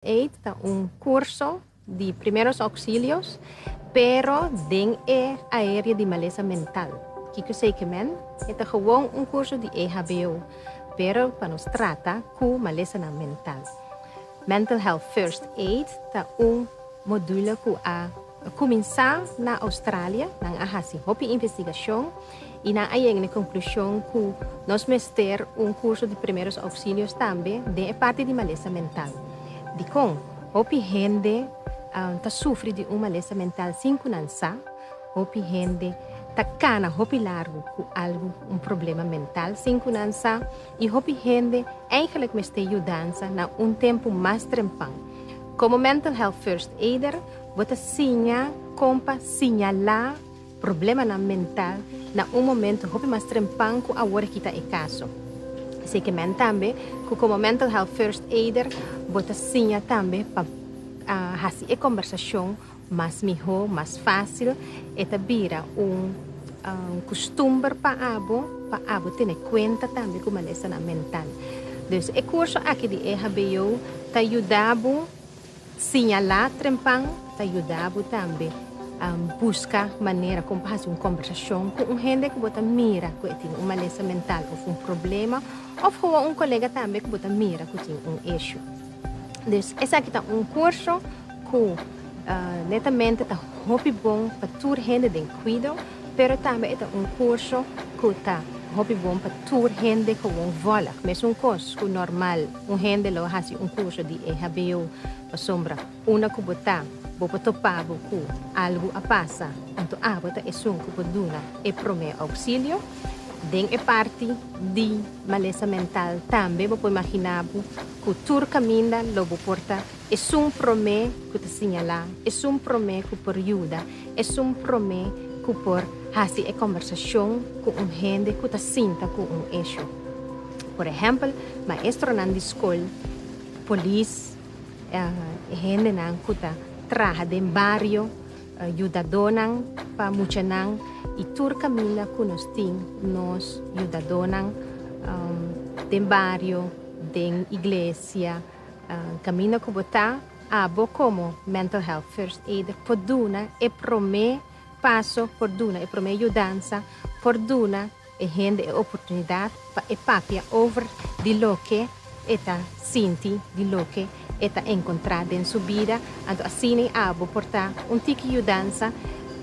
Aid ta un curso di primeros auxilios, pero den e area di malesa mental. Kiko esey ke men? E ta gewoon un curso di EHBO, pero pa nos trata cu malesanan mental. Mental Health First Aid ta un module cu a cuminsa na Australia, nan a haci hopi investigacion y nan a yega na e conclusion cu nos mester un curso di primeros auxilios tambe den e parti di malesa mental. Dicon? Hopi hende ta sufri di un malesa mental sin cu nan sa, hopi hende ta cana hopi largo cu algo, un problema mental sin cu nan sa y hopi hende eigenlijk mester yudansa na un tempo mas trempan. Como Mental Health First Aider bo ta siña con pa siñala problemanan mental na un momento hopi mas trempan cu awor aki ta e caso. Esey ke men tambe cu como Mental Health First Aider bo ta siña tambe pa haci e combersacion mas miho, mas facil. E ta bira un custumber pa abo, pa abo tene cuenta tambe cu malesanan mental. Dus e curso aki di EHBO ta yuda bo siñalá trempan, ta yuda bo tambe busca manera con pa haci un combersacion cu un hende cu bo ta mira cu e tin un malesa mental of un problema, of gewoon un colega tambe cu bo ta mira cu tin un issue. Dus esaki ta un curso cu netamente ta hopi bon pa tur hende den cuido, pero tambe e ta un curso cu ta hopi bon pa tur hende gewoon volg. Mesun cos cu normal un hende lo haci un curso di EHBO pasobra unda cu bo ta bo por topa bo cu algo a pasa, anto abo ta esun cu por duna e prome auxilio. Den e parti di malesa mental tambe bo por imagina bo cu tur caminda lo bo por ta esun prome cu ta siñala, esun prome cu por yuda, esun prome cu por haci e combersacion cu un hende cu ta sinta cu un issue. Por ehempel, maestronan di scol, polis, e hendenan cu ta traha den bario, yudadonan pa muchanan y tur caminda cu nos tin nos yudadonan den bario, den iglesia, caminda cu bo ta, abo como Mental Health First Aider por duna e prome paso, por duna e prome yudansa, por duna e hende e oportunidad pa e papia over di loke e ta sinti, di loke e ta encontra den su bida. Anto asina e abo por ta un tiki yudansa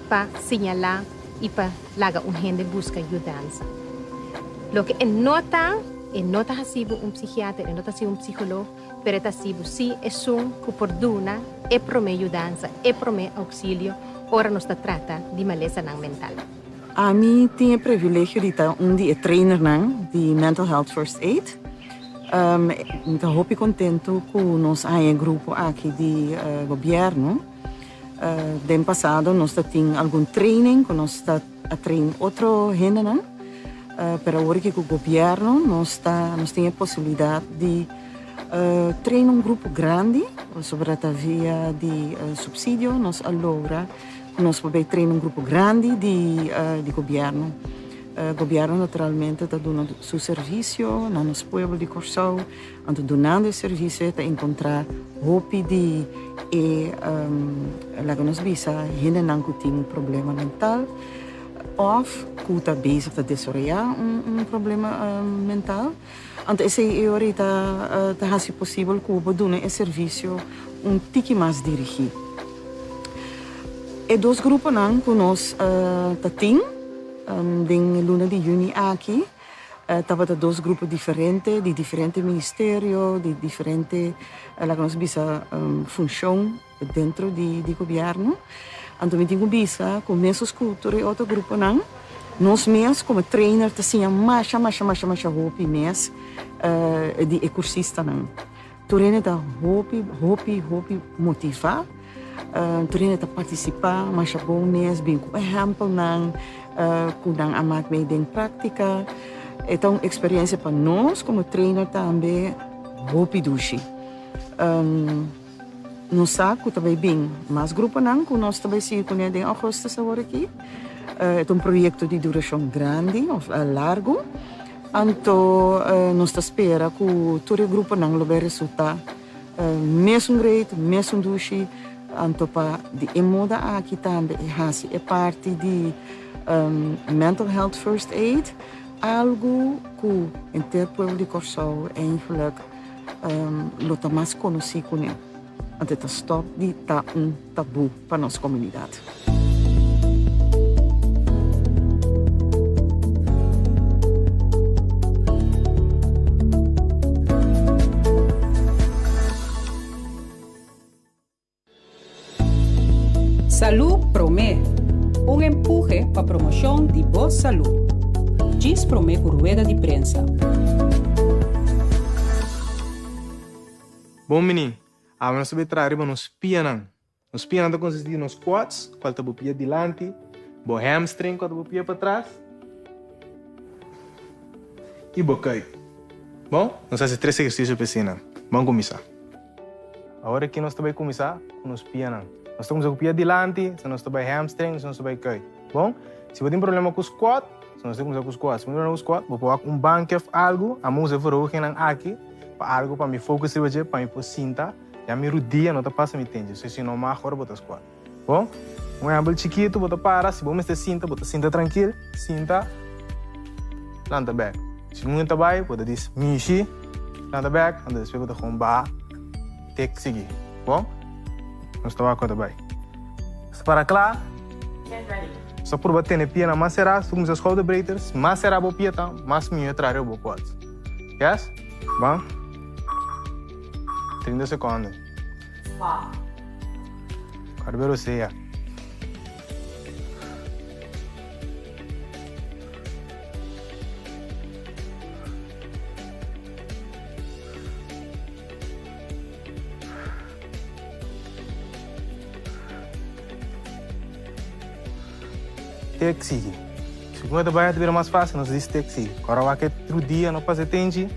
pa siñala y pa laga un hende busca yudansa. Loke e no ta, e no ta haci bo un psichiater, e no ta haci un psicoloog, pero e ta haci bo si esun cu por duna e prome yudansa, e prome auxilio ora nos ta trata di malesanan mental. Ami tin e privilegio di ta un di e trainernan di Mental Health First Aid. Mi ta hopi contento cu nos a haña e grupo aki di gobierno. Den pasado nos ta tin algun training cu nos ta a train otro hendenan, pero awor aki cu gobierno nos ta nos tin e posibilidad di train un grupo grandi, pasobra ta via di subsidio nos a logra Nos por bay train un grupo grandi di di gobierno. Gobierno naturalmente ta duna su servicio na nos pueblo di Corsou, anto dunando e servicio e ta encontra hopi di e laga nos bisa hendenan cu tin problema mental of cu ta bezig ta desaroya un problema mental. Anto esey e ora ei ta ta haci posibel cu bo duna e servicio un tiki mas dirigi. E dos gruponan cu nos ta tin den luna di juni aki tabata dos grupo diferente di diferente ministerio, di diferente laga nos bisa funcion dentro di di gobierno. Anto mi tin cu bisa cu mesun cu tur e otro gruponan, nos mes como trainer ta siña masha masha masha masha hopi mes di e cursistanan. Tur hende ta hopi hopi hopi motiva, tur hende ta participa masha bon mes, bin cu ehempelnan cu nan a mak mee den practica. E ta un experiencia pa nos como trainer tambe hopi dushi. Nos sa ku ta bai bin mas gruponan ku nos ta bai sigui kuné den augustus awor aki. E ta un proyekto di durashon grandi òf largu. Anto nos ta spera ku tur e gruponan lo bai resultá Mesun great, mesun dushi, anto pa di e moda aki tambe e hasi e parti di mental health first aid algu ku henter pueblo di Kòrsou eigenlijk lo ta mas konosí kuné. Anto e ta stòp di ta un tabú pa nos komunidat. Salú Promé, un empuhe pa promoshon di bo salú. Djis promé ku rueda di prensa. Bon bini, awe nos ta bay traha riba nos pianan. Nos pianan ta konsistí di nos quads, kual ta bo pia dilanti, bo hamstring, kual ta bo pia patras, i bo kuit. Bon, nos hasi tres ehersisio pa eseinan. Ban kuminsá. Awor aki nos ta bai kuminsá ku nos pianan. Nos ta kuminsá ku pia dilanti, sa nos ta bai hamstring, sa nos ta bai kuit. Bon, si bo tin problema ku squat, sa nos ta kuminsá ku squat. Si bo tin problema ku squat, bo por wak un banki òf algu, amo usa e verhogennan aki pa algu pa mi focus riba dje, pa mi por sinta. Ya mi rudia no ta pasa mi tenchi, so si no mag ora bo ta squat. Bon, un ehempel chikitu, bo ta para, si bo mester sinta, bo ta sinta trankil, sinta, lanta bek. Si un ta bai, bo ta dis mishi, lanta bek, anto despues bo ta gewoon baha, tek sigui. Bon, nos ta wak ku ta bai. Nos ta para kla. Nos ta purba tene pianan mas será, si bo kuminsa schouderbreeders, mas será bo pia ta, mas mihó e traha riba bo quads. Yes? Ban. 30 secondo. Quero ver você. Tek sigui. Si ku ta bai ta bira mas fácil, nos diz tek sigui. Ora wak e tru dia no pasa tenchi.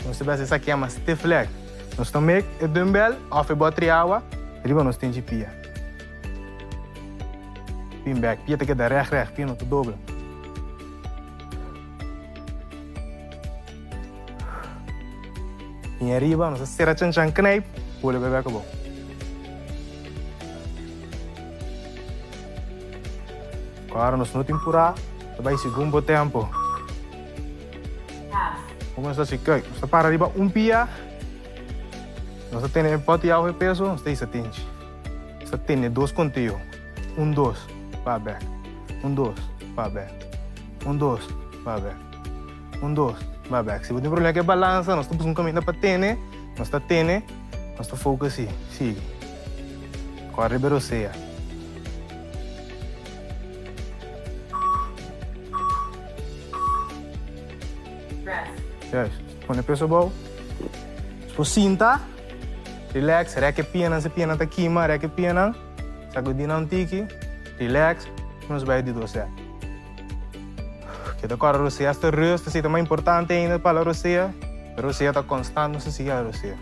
Nos ta besa esaki yama stiff leg. Nos ta mek e dumbbell of e botri awa riba nos tenchi pia. Pin bek, pia ta keda reg reg, pia no ta dobla. Bin ariba, nos ta sera chan chan knijp, bole bai bek abou. Ora nos no tin purá, ta bai segun bo tempo. Como nos ta haci? Kijk, nos ta para riba un pia, nos ta tene e poti awe peso, nos ta hisa tenchi. Nos ta tene dos conteo, un dos, pa bek, un dos, pa bek, un dos, pa bek, un dos, pa bek. Si bo tin problema cu e balansa, nos ta busca un caminda pa tene, nos ta tene, nos ta focus y sigui. Corre riba e rosea. Juist. Pone peso abou. Despues sinta. Relax. Rek e pianan si pianan ta kima. Rek e pianan. Sakudí nan un tiki. Relax. Nos bai di dos set. Keda kòrda rosea hasta rust. Esei ta mas importante ainda pa la rosea. E rosea ta konstant. Nos ta sigui hala rosea.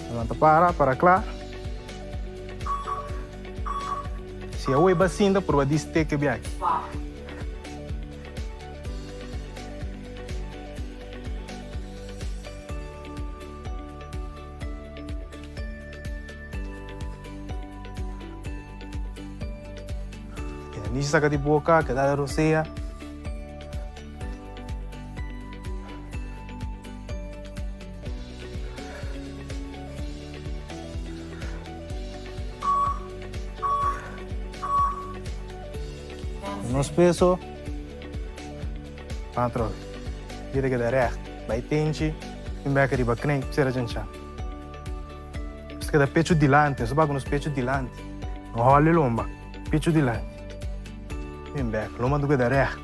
Levanta para, para kla. Si awor e basinta, purba di steke biaki. Keda nishi saka di boka, keda da rosea. Nos peso Ban atrobe. Bira keda recht. Bai tenchi, tin bek riba knei, sera chanchan. Nos ta keda pecho dilanti, nos ta baka nos pecho dilanti. No hòli lomba, pecho dilanti. Bin bek, lomba ta keda recht.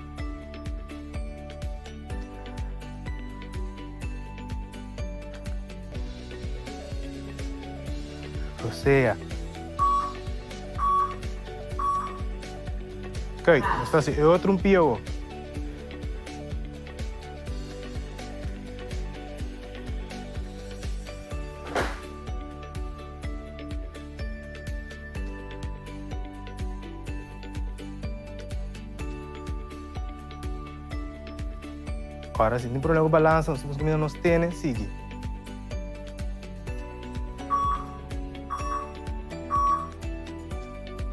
Rosea. Kijk, nos ta hasi e otro un pia awo. Kòrda si tin problema ku balansa nos ta kuminsá nos tene sigui.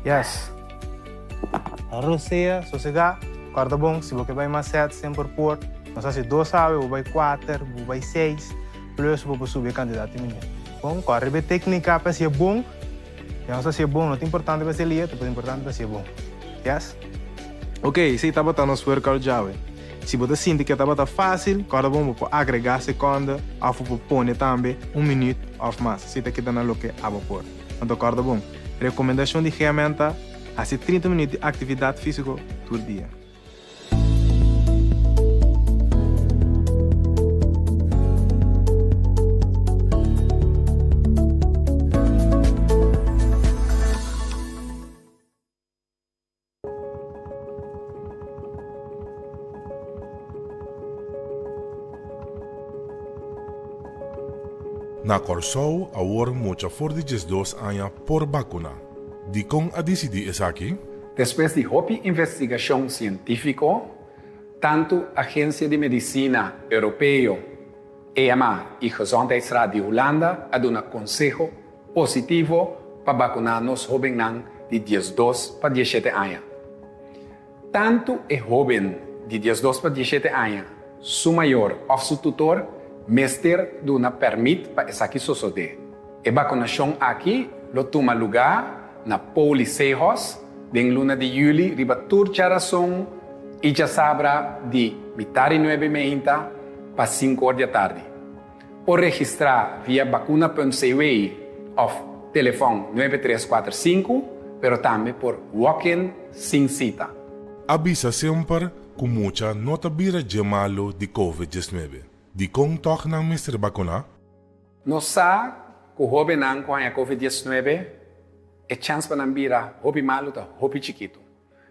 Yes. Rosea, sosegá, kòrda bon, si bo ke bai mas sèt semper por. Nos hasi dos awe, bo bai kuater, bo bai seis, plus bo por subi e kantidat di minüt. Bon, kòrda riba e téknika pa hasié bon. Ya nos hasié bon, no ta importante pa hasié lihe, ta importante pa hasié bon. Yes? Ok, esei tabata nos workout djawe. Si bo ta sinti ku e tabata fásil, kòrda bon bo por agregá sekonda òf bo por pone tambe un minüt òf mas. Esei ta keda na loke abo por. Anto kòrda bon, rekomendashon di GMN ta hasi 30 minüt di aktividat físiko tur dia. Na Kòrsou awor mucha for di 12 aña por bakuná. Dikon a disidí esaki? Despues di hopi investigashon sientífiko, tantu Agensia di Medisina Europeo, EMA, i Gezondheidsraad di Hulanda a duna konseho positivo pa bakuná nos hóbennan di 12 pa 17 aña. Tantu e hóben di 12 pa 17 aña, su mayor òf su tutor mester duna pèrmit pa esaki sosodé. E bakunashon aki lo tuma lugá na Poli Sehos den luna di yüli riba tur djarason i djasabra di mitari nuebe meinta pa sinku or di atardi. Por registrá via bakuna.cw òf telefòn 9345, pero tambe por walk-in sin sita. A bisa semper ku mucha no ta bira dje malu di Covid 19. Dikon tòg nan mester bakuná? Nos sa ku hóbennan ku haña Covid 19 e chèns pa nan bira hopi malu ta hopi chikitu.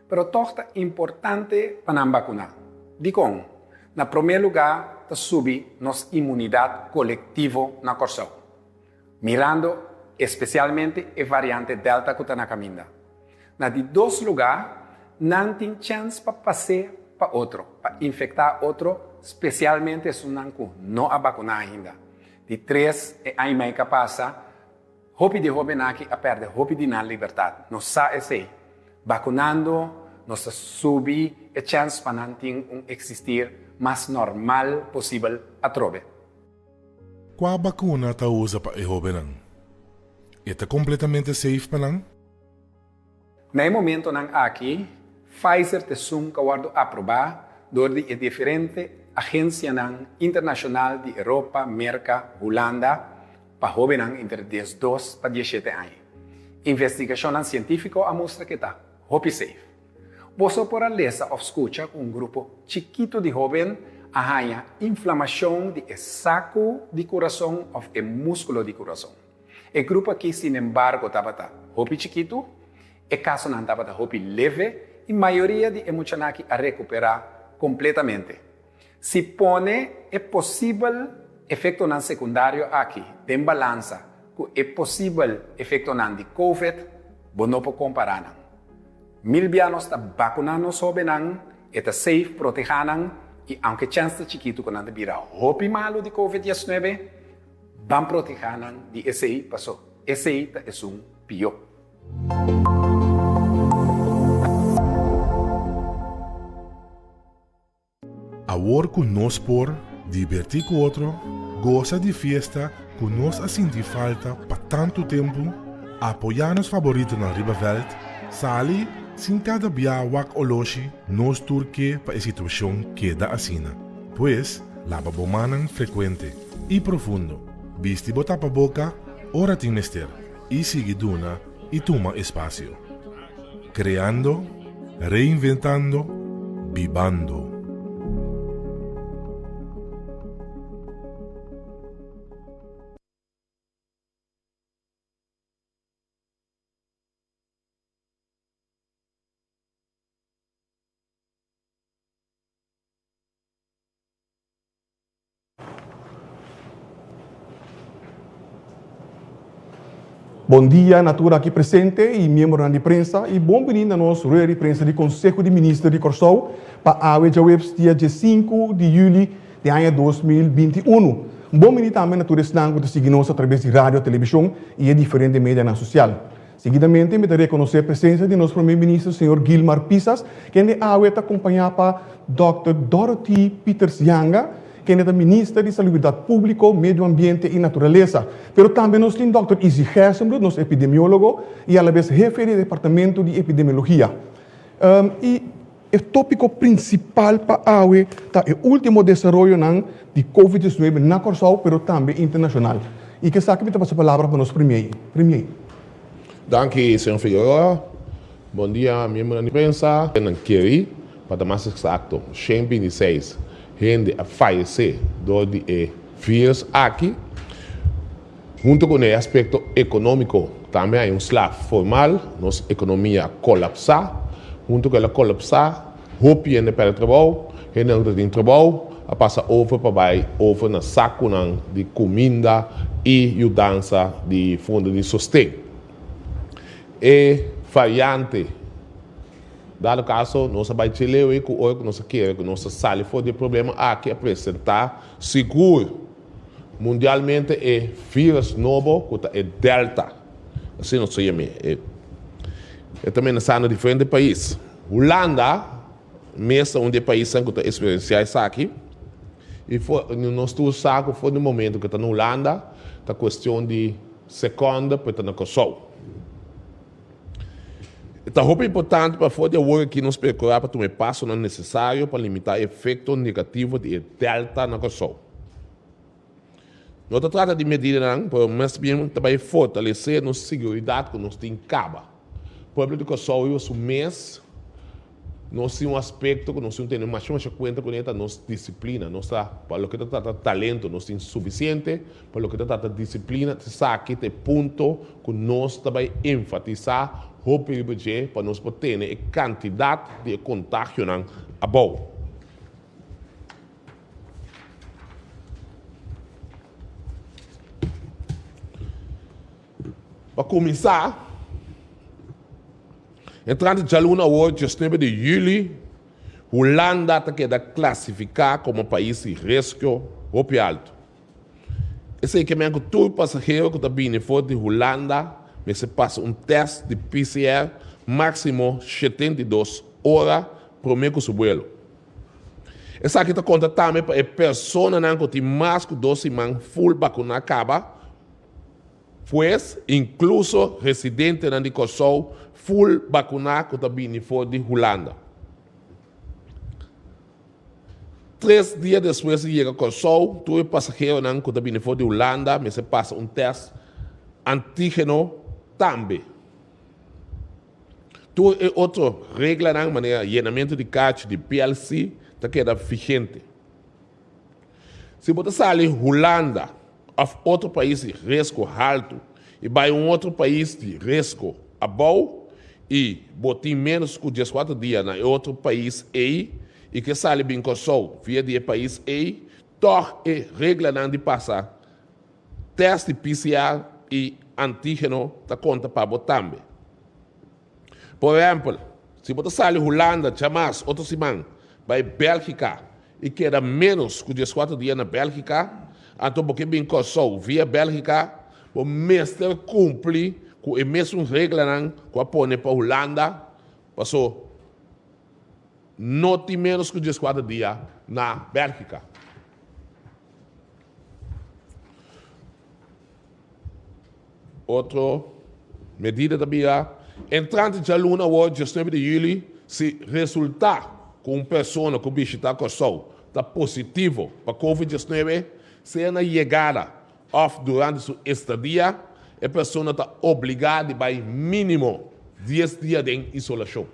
Pero tòg ta importante pa nan bakuná. Dikon? Na promé lugá ta subi nos imunidat kolektivo na Kòrsou, mirando espesialmente e variante Delta ku ta na kaminda. Na di dos lugá, nan tin chèns pa pas'é pa otro, pa infektá otro, spesialmente esunnan ku no a bakuná ainda. Di tres, e aña mei ka pasa, Hopi di hóbennan aki a pèrdè hopi di nan libertat. Nos sa esei. Bakunando nos ta subi e chèns pa nan tin un eksistir mas normal posibel atrobe. Kua bakuna ta usa pa e hóbennan? E ta kompletamente safe pa nan? Na e momentonan aki, Pfizer ta esun ku a wòrdu aprobá dor di e diferente agensianan internashonal di Europa, Merka, Hulanda pa hóbennan entre 12 pa 17 aña. Investigashonnan sientífiko a mustra ku e ta hopi safe. Boso por a lesa òf skucha ku un grupo chikitu di hóben a haña inflamashon di e saku di kurason òf e múskulo di kurason. E grupo aki sinembargo tabata hopi chikitu, e kasonan tabata hopi leve i mayoria di e muchanan aki a rekuperá kompletamente. Si pone e posibel efektonan sekundario aki den balansa ku e posibel efektonan di Covid, bo no por kompará nan. Mil bia nos ta bakuná nos hóbennan, e ta safe, protehá nan i aunke chèns ta chikitu ku nan ta bira hopi malu di Covid 19, Ban protehá nan di esei, paso esei ta esun pió. Awor ku nos por dibertí ku otro, gosa di fiesta ku nos a sinti falta pa tantu tempu, apoyá nos faboritonan riba vèlt, sali sin kada bia wak oloshi, nos tur ke pa e situashon keda asina. Pues, laba bo mannan frekuente. I profundo. Bisti bo tapaboka ora tin mester i sigui duna i tuma espasio. Kreando, reinventando, bibando. Bon dia na tur aki presente y miembronan di prensa y bon bini na nos rueda di prensa di Conseho di Minister di Corsou pa awe djaweps dia 5 di juli. di aña 2021. Bon bini tambe na tur esnan ku ta sigui nos atraves di radio, televishon i e diferente medianan sosial. Seguidamente mi ta rekonosé presensia di nos Prome Minister señor Gilmar Pisas, kende awe ta kompañá pa Dòkter Dorothy Pieters Janga, kende ta Minister di Salubridat Públiko, Medio Ambiente i Naturalesa. Pero tambe nos tin Dòkter Izzy Gerstenbluth, nos epidemiólogo i alabes hefe di e Departamento di Epidemiologia. I e tópiko prinsipal pa awe ta e último desaroyonan di Covid 19 na Kòrsou pero tambe internashonal. I ku esaki mi ta pasa palabra pa nos Premier. Premier. Danki señor Figueroa. Bon dia miembronan di prensa. Nan keri, pa ta mas eksakto, 126 hende a fayesé dor di e virus aki. Hunto ku e aspekto ekonómiko tambe hay un sla formal, nos ekonomia a kolapsá. Hunto ku el a kolapsá, hopi hende pèrdè trabou, hendenan ku ta tin trabou a pasa over pa bai over na sakunan di kuminda i yudansa di fondo di sosten. E variante, dado kaso nos a bai djelewe ku ora ku nos a kere ku nos ta sali for di e problema aki a presentá sigur. Mundialmente e virus nobo ku ta e Delta, asina nos ta yam'é, e e ta menasá na diferente pais. Hulanda mes ta un di e paisnan ku ta eksperensiá esaki i for nos tur sa ku for di momento ku e ta na Hulanda ta kuestion di sekònde pa e ta na Kòrsou. E ta hopi importante pa for di awor aki nos perkurá pa tuma e pasonan nesesario pa limitá e efekto negativo di e Delta na Kòrsou. No ta trata di medidanan, pero mas bien ta bai fortalesé nos siguridat ku nos tin kaba. Pueblo di Kòrsou riba su mes Nos tin un aspekto ku nos tin tene masha masha kuenta kuné ta nos disiplina. Nos ta, pa loke ta trata talento, nos tin sufisiente, pa loke ta trata disiplina, esaki ta e punto ku nos ta bai enfatisá hopi riba dje pa nos por tene e kantidat di e kontagionan abou. Pa kuminsá, entrante djaluna awor, diesnuebe di yüli, Hulanda ta keda klasifiká komo pais di riesgo hopi altu. Esei ke men ku tur pasahero ku ta bini for di Hulanda mester pasa un tèst di PCR máksimo 72 ora promé ku su buelo. Esaki ta konta tambe pa e personanan ku tin mas ku dos siman ful bakuná kaba. Pues, inkluso residentenan di Kòrsou ful bakuná ku ta bini for di Hulanda. Tres dia despues di yega Kòrsou, tur e pasaheronan ku ta bini for di Hulanda mester pasa un tèst antígeno tambe. Tur e otro reglanan manera yenamentu di karchi di PLC ta keda vigente. Si bo ta sali Hulanda òf otro pais di riesgo haltu i bai un otro pais di riesgo abou i bo tin ménos ku dieskuater dia na e otro pais ei i ke sali bin Kòrsou via di e pais ei, tòg e reglanan di pasa tèst di PCR i antígeno ta konta pa bo tambe. Por ehèmpel, si bo ta sali Hulanda djamas otro siman bai Bèlgika i keda ménos ku dieskuater dia na Bèlgika, anto bo ke bin Kòrsou via Bèlgika, bo mester kumpli ku e mesun reglanan ku a pone pa Hulanda, paso no tin ménos ku dieskuater dia na Bèlgika. Otro medida ta bira, entrante djaluna awor, diesnuebe di yüli, si resultá ku un persona ku bishitá Kòrsou ta positivo pa covid 19, sea na yegada òf durante su estadia, e persona ta obligá di bai mínimo dies dia den isolashon.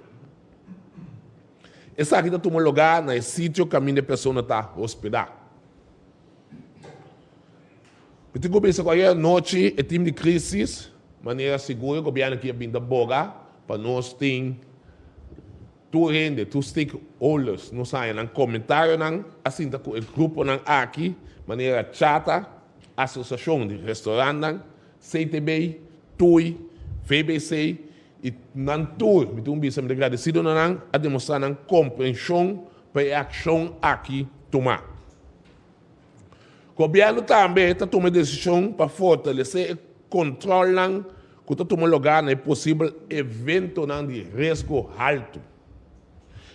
Esaki ta tuma lugá na e sitio kaminda e persona ta hospedá. Mi tin ku bisa ku ayer anochi e tim di krisis, manera sigur e gobièrnu aki a bin ta boga pa nos tin tur hende, tur stakeholders, nos haña nan komentarionan, a sinta ku e gruponan aki, manera Chata, Asosiashon di Restorantnan, CTB, tui, VBC, i nan tur, mi tin ku bisa mi ta gradesido na nan, a demostrá nan komprenshon pa e akshon aki tumá. Gobièrnu tambe ta tuma e desishon pa fortalesé e kòntròlnan ku ta tuma lugá na e posibel eventonan di riesgo haltu.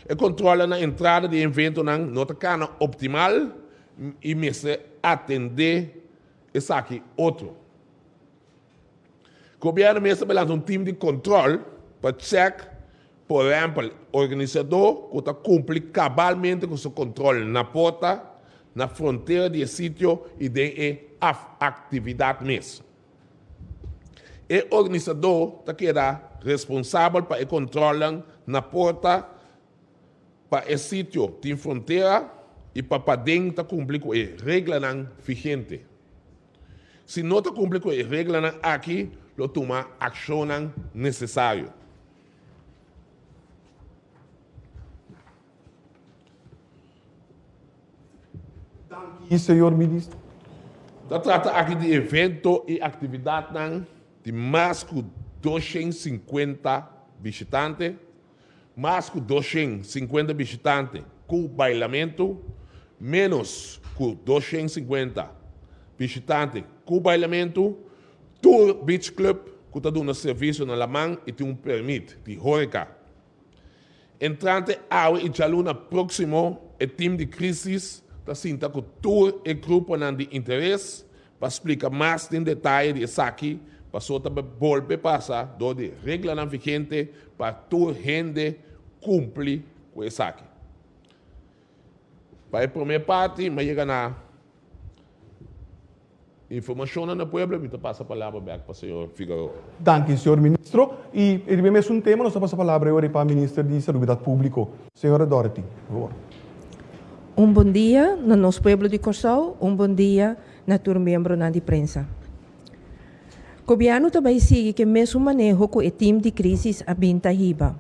E kòntròlnan na entrada di e eventonan no ta kana optimal i mester atendé esaki otro. Gobièrnu mester bai lansa un tim di kòntròl pa chèk por ehèmpel organisadó ku ta kumpli kabalmente ku su kòntròl na porta, na frontera di e sitio i den e aktividat mes. E organisadó ta keda responsabel pa e kòntròlnan na porta pa e sitio tin frontera i pa paden ta kumpli ku e reglanan vigente. Si no ta kumpli ku e reglanan aki, lo tuma akshonnan nesesario. Danki, señor Minister. Ta trata aki di evento i aktividatnan di mas ku 250 bishitante, mas ku 250 bishitante ku bailamentu, ménos ku 250 bishitante ku bailamentu, tur beach club ku ta duna servisio na laman i tin un permit di horeca. Entrante awe i djaluna próksimo e tim di krísis ta sinta ku tur e gruponan di interes pa splika mas den detaye di esaki paso ta bolbe pasa dor di reglanan vigente pa tur hende kumpli ku esaki. Pa e promé parti mi a yega na Informacionnan na pueblo, mi ta pasa palabra bek pa señor Figaroa. Danki, señor Ministro. Y riba e mesun tema nos ta pasa palabra awor pa Minister di Salubridad Publico, señora Dorothy, por favor. Un bon dia na nos pueblo di Kòrsou, un bon dia na tur miembronan di prensa. Gobièrnu ta bai sigui ku e mesun maneho ku e tim di krísis a bin ta hiba.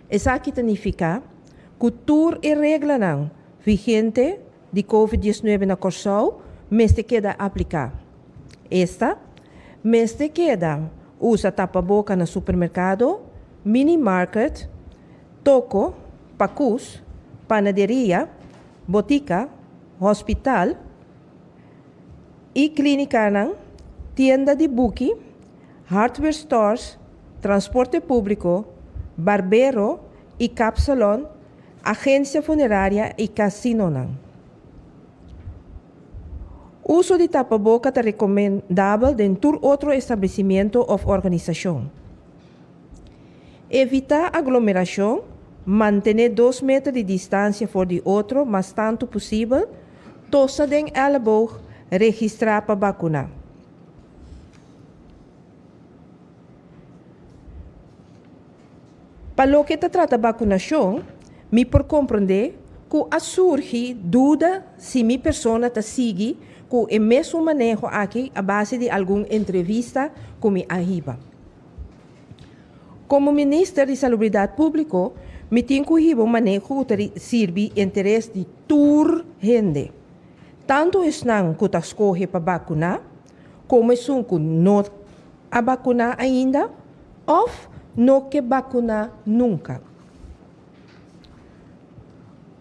Esaki ta nifiká ku tur e reglanan vigente di Covid 19 na Kòrsou mester keda apliká. Esta, mester keda usa tapaboka na supermerkado, mini market, toko, pakus, panaderia, botika, hospital i klínikanan, tienda di buki, hardware stores, transporte públiko, barbero i kapsalon, Agencia funeraria y casinonan. Uso di tapaboca ta recomendabel den tur otro establecimiento of organisacion. Evita aglomeracion, mantene dos meter di distancia for di otro mas tanto posibel, tosa den elleboog, registra pa bacuna. Pa loke ta trata bakunashon, mi por komprondé ku a surgi duda si mi persona ta sigui ku e mesun maneho aki a base di algun entrevista ku mi a hiba. Komo Minister di Salubridat Públiko, mi tin ku hiba un maneho ku ta sirbi interes di tur hende, tantu esnan ku ta skohe pa bakuná komo esun ku no a bakuná ainda òf no ke bakuná nunka.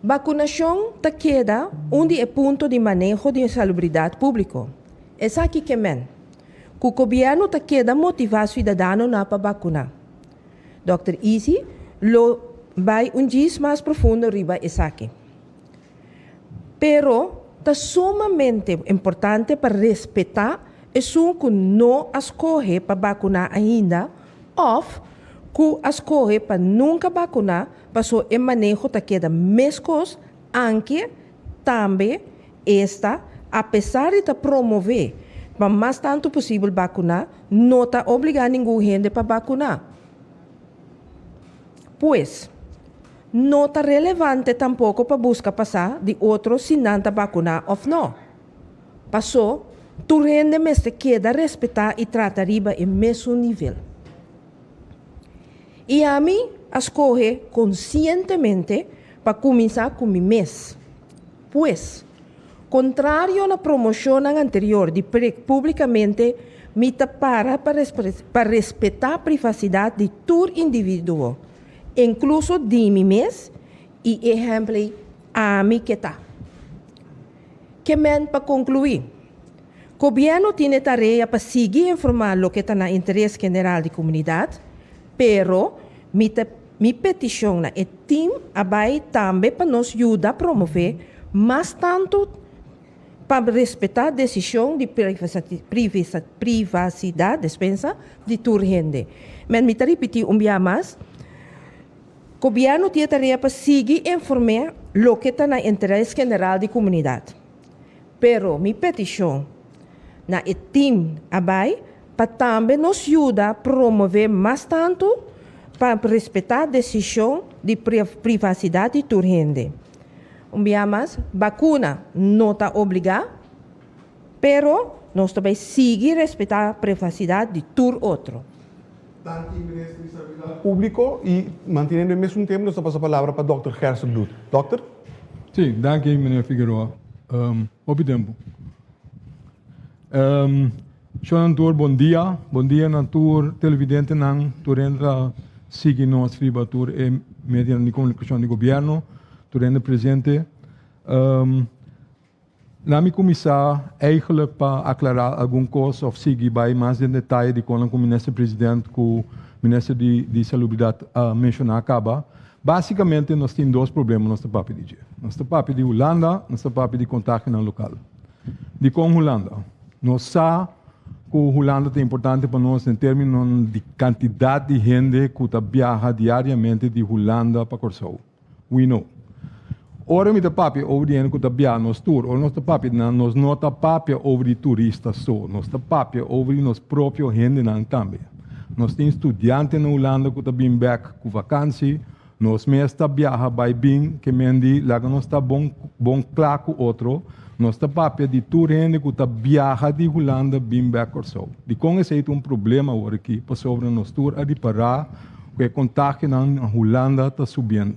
Bakunashon ta keda un di e punto di maneho di salubridat públiko. Esaki ke men ku gobièrnu ta keda motivá siudadanonan pa bakuná. Dòkter Izzy lo bai un djis mas profundo riba esaki. Pero ta sumamente importante pa respetá esun ku no a skohe pa bakuná ainda òf ku a skohe pa nunka bakuná paso e maneho ta keda meskos anke tambe esta apesar di ta promové pa mas tantu posibel bakuná no ta obligá ningun hende pa bakuná. Pues. No ta relevante tampoko pa buska pa sa di otro si nan ta bakuná òf nò. Pasó, tur hende mester keda respetá i trata riba e mesun nivel. I ami a skohe konsientemente pa kuminsá ku mi mes. Pues, kontrario na promoshonnan anterior di prek públikamente, mi ta para pa respetá privasidat di tur individuo. Inkluso di mi mes i ehèmpel ei ami ke ta. Ke men pa konkluí, Gobièrnu tin e tarea pa sigui informá loke ta na interes general di komunidat, pero mi ta mi petishon na e tim a bai tambe pa nos yuda promové mas tantu pa respetá desishon di privasidat, despensa, di tur hende. Men mi ta ripití un bia mas, Gobièrnu tin e tarea pa sigui informé loke ta na interes general di komunidat. Pero mi petishon na e tim a bai pa tambe nos yuda promové mas tantu pa respetá desishon di privasidat di tur hende. Un bia mas, bakuna no ta obligá, pero nos ta bai sigui respetá privasidat di tur otro. Danki Minister di Salubridad Publico y manteniendo e mesun tema nos ta pasa palabra pa Dòkter Gerstenbluth. Dòkter. Sí, danki meneer Figueroa. Hopi tempo. Shon tur bon dia. Bon dia na tur televidentenan, tur hende ta sigui nos riba tur e medianan di komunikashon di gobierno, tur hende presente. Laat mi kuminsá eigenlijk pa aklará algun kos òf sigui bai mas den detaye di kon ku Minister President ku Minister di di Salubridat a menshoná kaba. Básikamente nos tin dos problema nos ta papia di dje. Nos ta papia di Hulanda, nos ta papia di kontagionan lokal. Dikon Hulanda? Nos sa ku Hulanda ta importante pa nos den términonan di kantidat di hende ku ta biaha diariamente di Hulanda pa Kòrsou. We know. Ora mi ta papia over di hende ku ta biaha nos tur, ora nos ta papia di nan, nos no ta papia over di turista so, nos ta papia over di nos propio hendenan tambe. Nos tin studiante na Hulanda ku ta bin bèk ku vakansi, nos mes ta biaha bai bin, ke men di laga nos ta bon bon kla ku otro, nos ta papia di tur hende ku ta biaha di Hulanda bin bèk Kòrsou. Dikon esei ta un problema awor aki? Pasobra nos tur a ripará ku e kontagionan na Hulanda ta subiendo.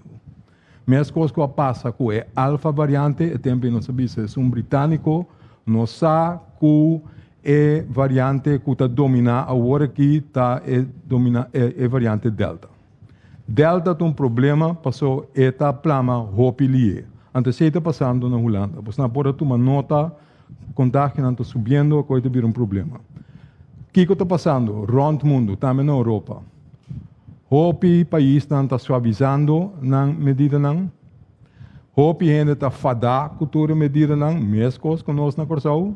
Meskos ku a pasa ku e alfa variante, e tempu ei nos a bisa esun britániko, nos sa ku e variante ku ta dominá awor aki ta e dominá e variante delta. Delta ta un problema paso e ta plama hopi lié. Anto esei ta pasando na Hulanda. Bosnan por a tuma nota Kontagionan ta subiendo, akoi ta bira un problema. Kiko ta pasando rònt mundu, tambe na Europa? Hopi paisnan ta suavizando nan medidanan. Hopi hende ta fadá ku tur e medidanan, meskos ku nos na Kòrsou.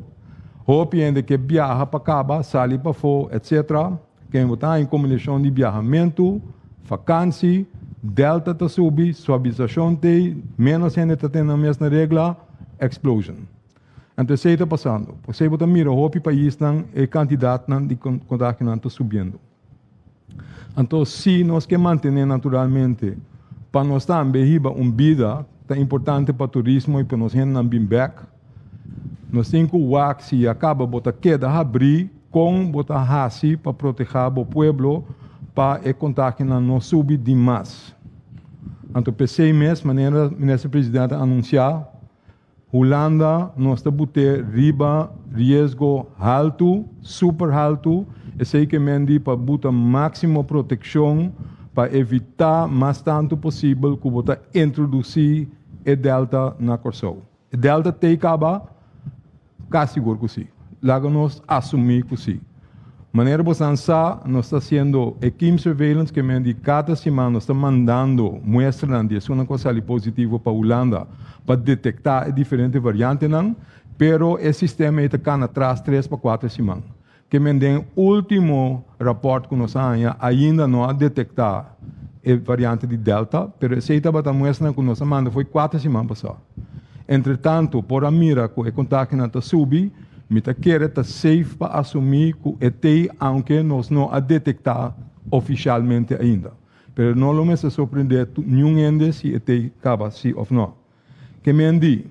Hopi hende ke biaha pa kaba, sali pafó, etsetera. Ken bo ta haña kombinashon di biahamentu, fakansi, delta ta subi, suavizashon t'ei, ménos hende ta tene nan mes na regla, explosion. Anto esei ta pasando. P'esei bo ta mira hopi paisnan e kantidatnan di kontagionan ta subiendo. Anto si nos ke mantené naturalmente pa nos tambe hiba un bida ta importante pa turismo i pa nos hendenan bin bèk, Nos tin ku wak si ya kaba bo ta keda habrí kon bo ta hasi pa protehá bo pueblo pa e kontagionan no subi dimas. Anto p'esei mes manera Minister President a anunsiá, Hulanda nos ta but'é riba riesgo haltu, super haltu, esei ke men di pa buta máksimo protekshon pa evitá mas tantu posibel ku bo ta introdusí e Delta na Kòrsou. E Delta t'ei kaba? Ka sigur ku si. Laga nos asumí ku si. Manera bosan sa, nos ta hasiendo e kiem surveillance ke men di kada siman nos ta mandando muestranan di esunnan ku a sali positivo pa Hulanda pa detektá e diferente variantenan, pero e sistema ei ta kana tras tres pa kuater siman. Ke men den último rapòrt ku nos a haña ainda no a detektá e variante di Delta, pero esei tabata muestranan ku nos a manda fo'i kuater siman pasá. Entretantu por a mira ku e kontagionan ta subi, mi ta kere ta safe pa asumí ku e t'ei aunke nos no a detektá ofishalmente ainda. Pero no lo mester sorprendé niun hende si e t'ei kaba sí òf nò. Ke men di,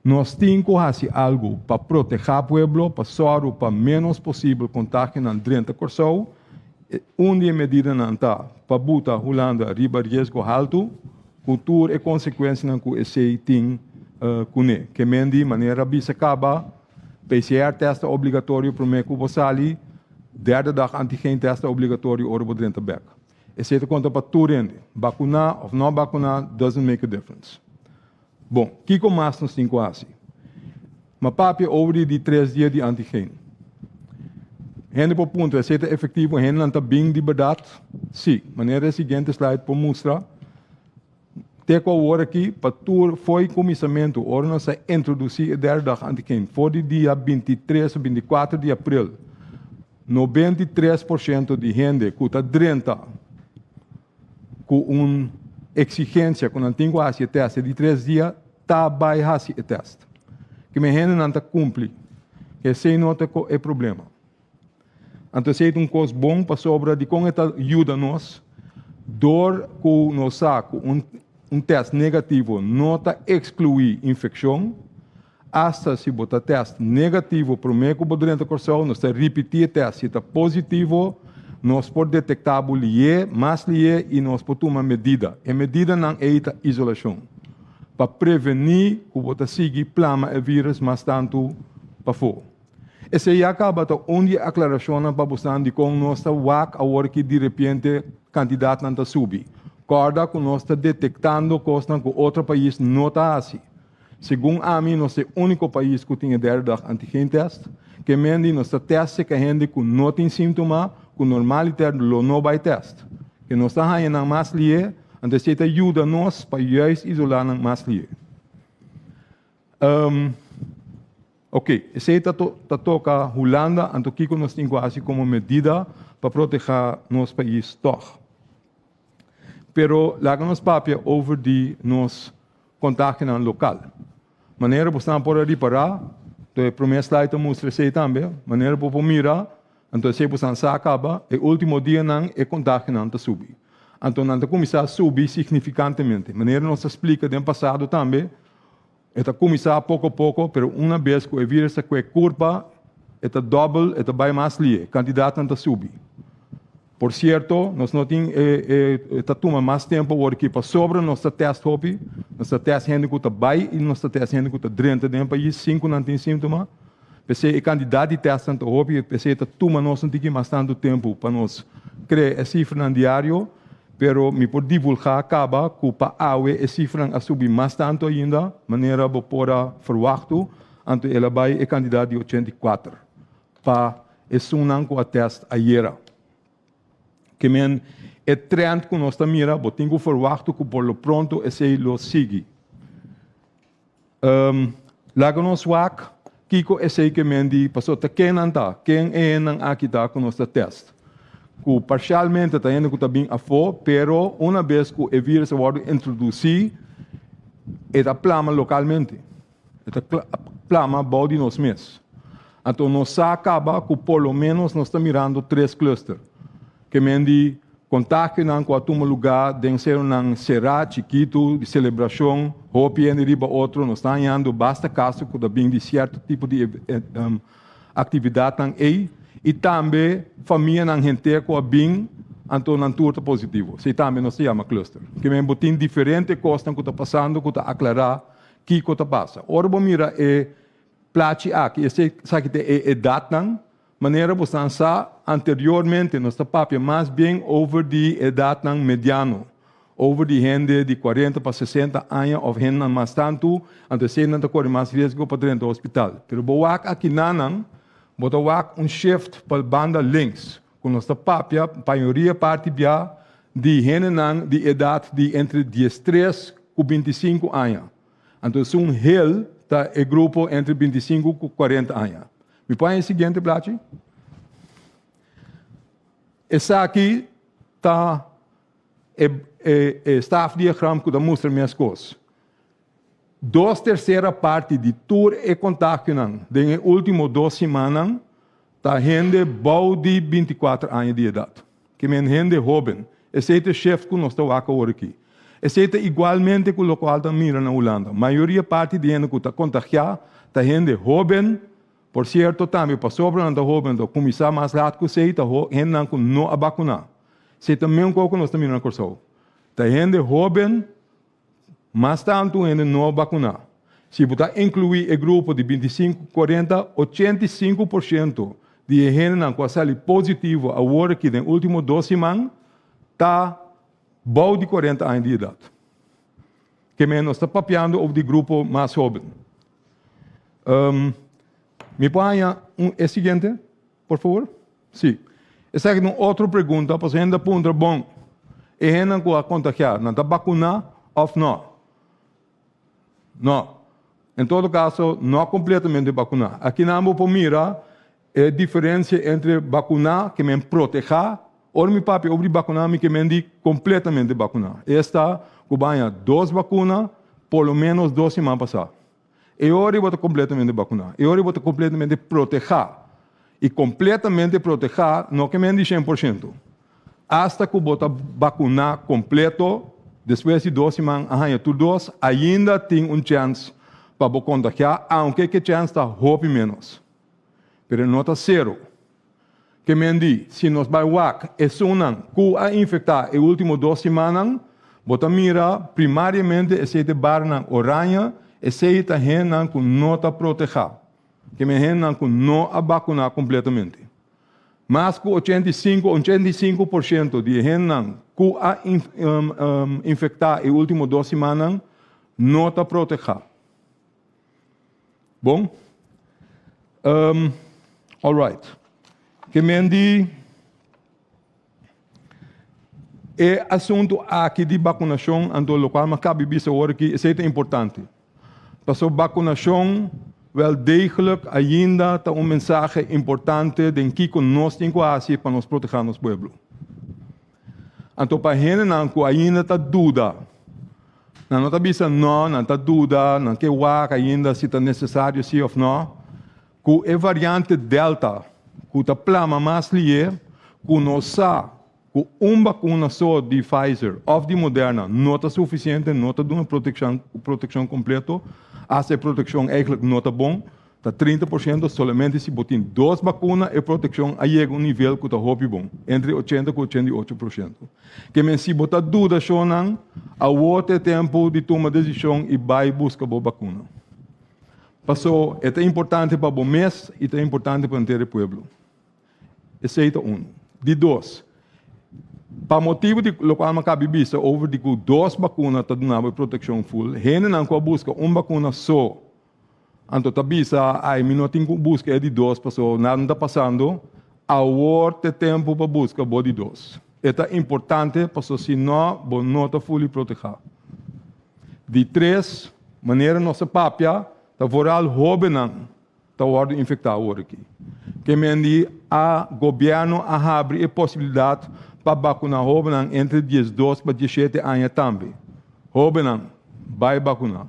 Nos tin ku hasi algu pa protehá pueblo, pa sòru pa ménos posibel kontagionan drenta Kòrsou. Un di e medidanan ta pa buta Hulanda riba riesgo haltu, ku tur e konsekuensianan ku esei tin kuné. Ke men di, manera bisa kaba, PCR tèst ta obligatorio promé ku bo sali, derde dag antigen tèst ta obligatorio ora bo drenta bèk. Esei ta konta pa tur hende, bakuná òf no bakuná doesn't make a difference. Bon, kiko mas nos tin ku hasi? M'a papia over di di tres dia di antigen. Hende por puntra, esei ta efektivo? Hendenan ta bin di bèrdat? Sí. Manera e siguiente slide por mustra, te ku awor aki, pa tur fo'i kuminsamentu, ora nos a introdusí e derde dag antigen, for di dia 23 o 24 di aprel, 93% di hende ku ta drenta ku un eksigensia ku nan tin ku hasi e tèst e di tres dia, ta bai hasi e tèst. Ke men hendenan ta kumpli. Esei no ta e problema. Anto esei ta un kos bon pasobra dikon e ta yuda nos? Dor ku nos sa ku un un tèst negativo no ta ekskluí infekshon, asta si bo ta tèst negativo promé ku bo drenta Kòrsou, nos ta ripití e tèst. Si ta positivo, nos por detektá bo lié, mas lié i nos por tuma medida. E medidanan ei ta isolashon. Pa prevení ku bo ta sigui plama e vírus mas tantu pafó. Esei ya kaba ta un di e aklarashonnan pa bosnan dikon nos ta wak awor ki direpiente kantidatnan ta subi. Kòrda ku nos ta detektando kosnan ku otro pais no ta hasi. Segun ami nos ta e úniko pais ku tin e derde dag antigentest. Ke mendi nos ta tèst seka hende ku no tin síntoma ku normaliter lo no bai tèst. Ke nos ta haña nan mas lié, anto esei ta yuda nos pa juist isolá nan mas lié. Ok, esei ta ta toka Hulanda, anto kiko nos tin ku hasi komo medida pa protehá nos pais tòg? Pero laga nos papia over di nos kontagionan lokal. Manera bo esnan por a ripará, anto e promé slide ta mustra esei tambe, manera bo por mira, anto esei bo esnan sa kaba, e último dianan e kontagionan ta subi. Anto nan ta kuminsá subi signifikantemente. Manera nos a splika den pasado tambe, E ta kuminsá poko poko, pero una bes ku e vírus ta kue kurpa, e ta dòbel, e ta bai mas lihe, kantidatnan ta subi. Por sierto, nos no tin e e ta tuma mas tempu awor aki pasobra nos ta tèst hopi, nos ta tèst hende ku ta bai i nos ta tèst hende ku ta drenta den e pais sin ku nan tin síntoma. P'esei e kantidat di tèstnan ta hopi, p'esei e ta tuma nos un tiki mas tantu tempu pa nos krea e sifranan diario. Pero mi por divulgá kaba ku pa awe e sifranan a subi mas tantu ainda, manera bo por a ferwachtu, anto el a bai e kantidat di 84 pa esunnan ku a tèst ayera. Ke men e trend ku nos ta mira, bo tin ku ferwachtu ku por lo pronto esei lo sigui. Laga nos wak kiko esei ke men di, pasobra ta ken nan ta, ken e hendenan aki ta ku nos ta tèst. Ku parshalmente ta hende ku ta bin afó, pero una bes ku e vírus a wòrdu introdusí, e ta plama lokalmente. E ta plama bou di nos mes. Anto nos sa kaba ku por lo ménos nos ta mirando tres klùster. Ke men di kontagionan ku a tuma lugá den seronan será, chikitu, di selebrashon, hopi hende riba otro, nos ta hañando basta kaso ku ta bin di sierto tipo di aktividatnan ei, i tambe famianan henter ku a bin, anto nan tur ta positivo. Esei tambe nos ta yama cluster. Ke men bo tin diferente kosnan ku ta pasando ku ta aklará kiko ta pasa. Ora bo mira e plachi aki, esaki ta e edatnan. Manera bosan sa, anteriormente nos ta papia mas bien over di edatnan mediano, over di hende di 40 pa 60 aña òf hendenan mas tantu, anto eseinan ta kore mas riesgo pa drenta hospital. Pero bo wak akinanan, bo ta wak un shift pa banda links, ku nos ta papia mayoria parti bia di hendenan di edat di entre 13 ku 25 aña. Anto esun hel ta e grupo entre 25 ku 40 aña. Mi por haña e siguiente plachi? Esaki ta e, e, e stafdiagram ku ta mustra meskos. Dos tersera parti di tur e kontagionan den e último dos simannan ta hende bou di 24 aña di edat. Ke men hende hóben. Esei ta e shift ku nos ta wak awor aki. Esei ta igualmente ku lokual ta mira na Hulanda. Mayoria parti di hende ku ta kontagiá ta hende hóben. Por sierto tambe pasobra nan ta hóben ta kuminsá mas lat ku esei ta hendenan ku no a bakuná. Esei ta meun kos ku nos ta mira na Kòrsou. Ta hende hóben mas tantu hende no bakuná. Si bo ta inkluí e grupo di 25 ku 40, 85% di e hendenan ku a sali positivo awor aki den último dos siman ta bou di 40 aña di edat. Ke men nos ta papiando over di grupo mas hóben. Um, mi por haña un, e siguiente, por favor? Sí. Esaki ta un otro pregunta, pasobra hende a puntra, bon, e hendenan ku a kontagiá, nan ta bakuná òf nò? Nò. En todo kaso, no kompletamente bakuná. Akinan bo por mira e diferensia entre bakuná, ke men protehá, ora mi papia over di bakuná mi ke men di kompletamente bakuná. Esta ku bo haña dos bakuna por lo ménos dos siman pasá. E ora bo ta kompletamente bakuná. E ora bo ta kompletamente protehá. I kompletamente protehá no ke men di shen por shento. Asta ku bo ta bakuná kompleto, despues di dos siman a haña tur dos, ainda tin un chèns pa bo kontagiá, aunke ke chèns ta hopi ménos. Pero e no ta sero. Ke men di, si nos bai wak esunnan ku a infektá e último dos simannan, bo ta mira primariamente esei ta e barnan oraña, esei ta hendenan ku no ta protehá. Ke men hendenan ku no a bakuná kompletamente. Mas ku 85, 85%, di e hendenan ku a infektá e último dos simannan no ta protehá. Bon. Um, all right. Ke men di e asuntu aki di bakunashon, anto lokual mi a kabi bisa awor aki, esei ta importante. Pasobra bakunashon wel degelijk ainda ta un mensahe importante den kiko nos tin ku hasi pa nos protehá nos pueblo. Anto pa hendenan ku ainda ta duda, nan no ta bisa no, nan ta duda, nan ke wak ainda si ta nesesario si òf no, ku e variante Delta ku ta plama mas lié, ku nos sa ku un bakuna so di Pfizer òf di Moderna no ta sufisiente, no ta duna protekshon protekshon kompleto, asta e protekshon eigentlik no ta bon. Ta 30% solamente si bo tin dos bakuna e protekshon a yega un nivel ku ta hopi bon, entre 80 ku 88%. Ke men si bo ta duda shonnan, awor ta e tempu di tuma desishon i bai buska bo bakuna. Paso e ta importante pa bo mes i ta importante pa henter e pueblo. Esei ta unu. Di dos, pa motibu di lokual mi a kabi bisa over di ku dos bakuna ta duna bo e protekshon ful, hendenan ku a buska un bakuna so Anto ta bisa, Ai, mi no tin ku buska e di dos, pasobra nada no ta pasando. Awor ta e tempu pa buska bo di dos. E ta importante, pasobra si no, bo no ta fuli protehá. Di tres, manera nos a papia, ta vooral hóbennan ta wòrdu infektá awor aki. Ke men di a gobièrnu a habri e posibilidat pa bakuná hóbennan entre 12 pa 17 aña tambe. Hóbennan, bai bakuná.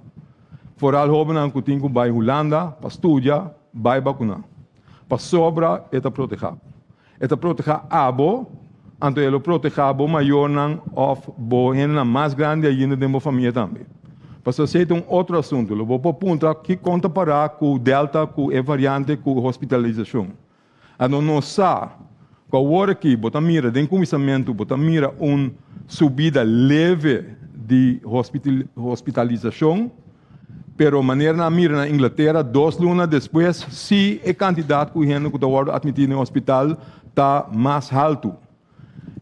Foral hóbennan ku tin ku bai Hulanda pa studia, bai bakuná. Pasobra e ta protehá bo. E ta protehá abo, anto e lo protehá bo mayornan òf bo hendenan mas grandi ainda den bo famia tambe. Pasobra esei ta un otro asuntu. Lo bo por puntra kikon ta pará ku Delta, ku e variante, ku hospitalisashon. Anto nos sa ku awor aki bo ta mira den kuminsamentu bo ta mira un subida leve di hospitalisashon, pero manera nan a mira na Inglatera dos luna despues si e kantidat ku hende ku ta wòrdu atmití den hospital ta mas haltu.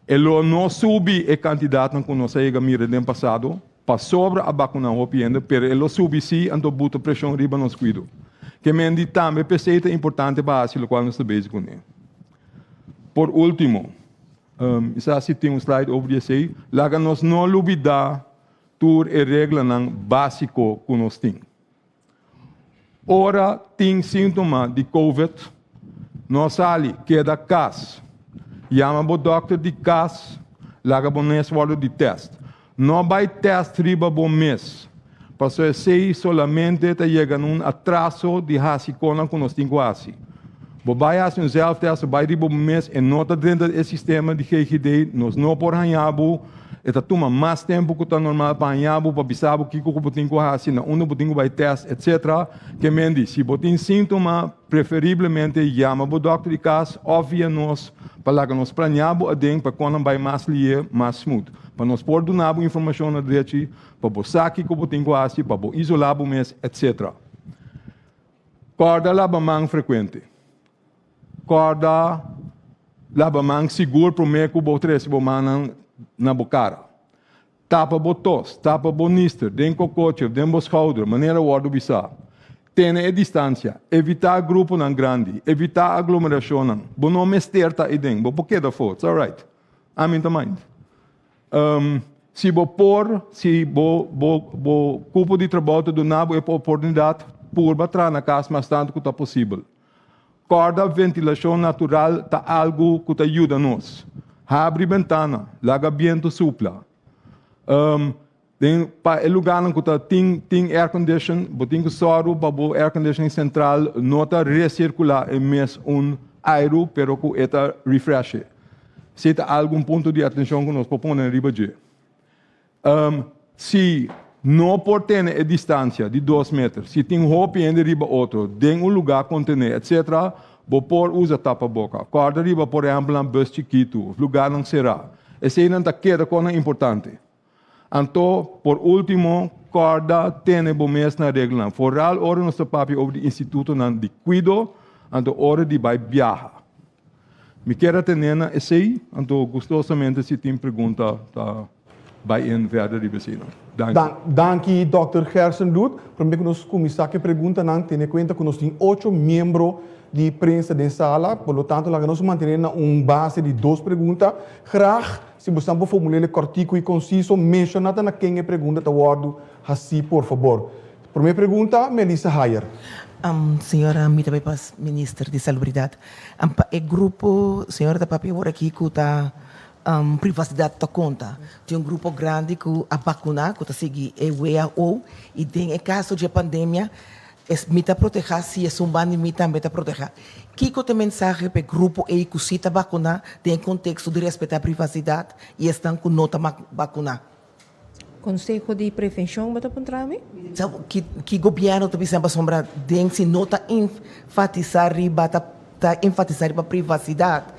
E lo no subi e kantidatnan ku nos a yega mira den pasado, pasobra a bakuná hopi hende, pero e lo subi sí, anto buta preshon riba nos kuido. Ke men di tambe p'esei ta importante pa hasi lokual nos ta bezig kuné. Por último, mi sa si tin un slide over di esei, laga nos no lubidá tur e reglanan básiko ku nos tin. Ora tin síntoma di covid, no sali, keda kas. Yama bo dòkter di kas, laga bo mes wòrdu di tèst. No bai tèst riba bo mes, pasobra esei solamente ta yega na un atraso di hasi konan ku nos tin ku hasi. Bo bai hasi un zelftest, bo bai riba bo mes, e no ta drenta e sistema di GGD, nos no por haña bo. E ta tuma mas tempu ku ta normal pa haña bo, pa bisa bo kiko ku bo tin ku hasi, na unda bo tin ku bai tèst, etsetera. Ke men di, si bo tin síntoma, preferiblemente yama bo dòkter di kas òf via nos pa laga nos planeá bo aden pa kon nan bai mas lié, mas smooth. Pa nos por duna bo informashon na drechi, pa bo sa kiko bo tin ku hasi, pa bo isolá bo mes, etsetera. Kòrda laba man frekuente. Kòrda laba man sigur promé ku bo trese bo mannan na bo kara. Tapa bo tos, tapa bo nister, den kokochi òf den bo skouder, manera wòrdu bisá. Tene e distansia, evitá gruponan grandi, evitá aglomerashonnan. Bo no mester ta eiden, bo por keda afó, it's alright. Ami no ta mind. Si bo por, si bo bo bo kupo di trabou ta duna bo e oportunidat, purba traha na kas mas tantu ku ta posibel. Kòrda ventilashon natural ta algu ku ta yuda nos. Habri bentana, laga bientu supla. Den pa e lugánan ku ta tin tin aircondition, bo tin ku sòru pa bo airconditioning sentral no ta resirkulá e mes un airu pero ku e ta refresh e. Esei ta algun punto di atenshon ku nos por pone riba dje. Si no por tene e distansia di dos meter, si tin hopi hende riba otro den un lugá kontené etc. Bo por usa tapaboka. Kòrda riba por ehèmpel nan bus chikitu òf lugánan será. Eseinan ta keda kosnan importante. Anto, por último, kòrda tene bo mes na reglanan. Foral ora nos ta papia over di institutonan di kuido, anto ora di bai biaha. Mi kier a tene na esei, anto gustosamente si tin pregunta ta bai in verder riba eseinan. Danki. Danki Dòkter Gerstenbluth. Promé ku nos kuminsá ku e preguntanan, tene kuenta ku nos tin ocho miembro di prensa den sala, por lo tanto laga nos mantené na un base di dos pregunta. Graag Si bo sa por formul'é kòrtiku i konsiso, menshoná ta na ken e pregunta ta wòrdu hasí, por fabor. Promé pregunta, Melissa Hayer. Señora, mi ta bai pa Minister di Salubridat. Pa e grupo, señora ta papia awor aki ku ta privasidat ta konta. Tin un grupo grandi ku a bakuná, ku ta sigui e who i den e kaso dje pandemia Es mi ta protehá si esun ban di mi tambe ta protehá. Kiko ta e mensahe pa e grupo ei ku sí ta bakuná den e konteksto di respetá privasidat i esnan ku no ta bakuná? Konseho di prevenshon bo ta puntra mi? Sa ki ki gobièrnu ta bisa pasobra den si no ta enfatisá riba ta ta enfatisá riba privasidat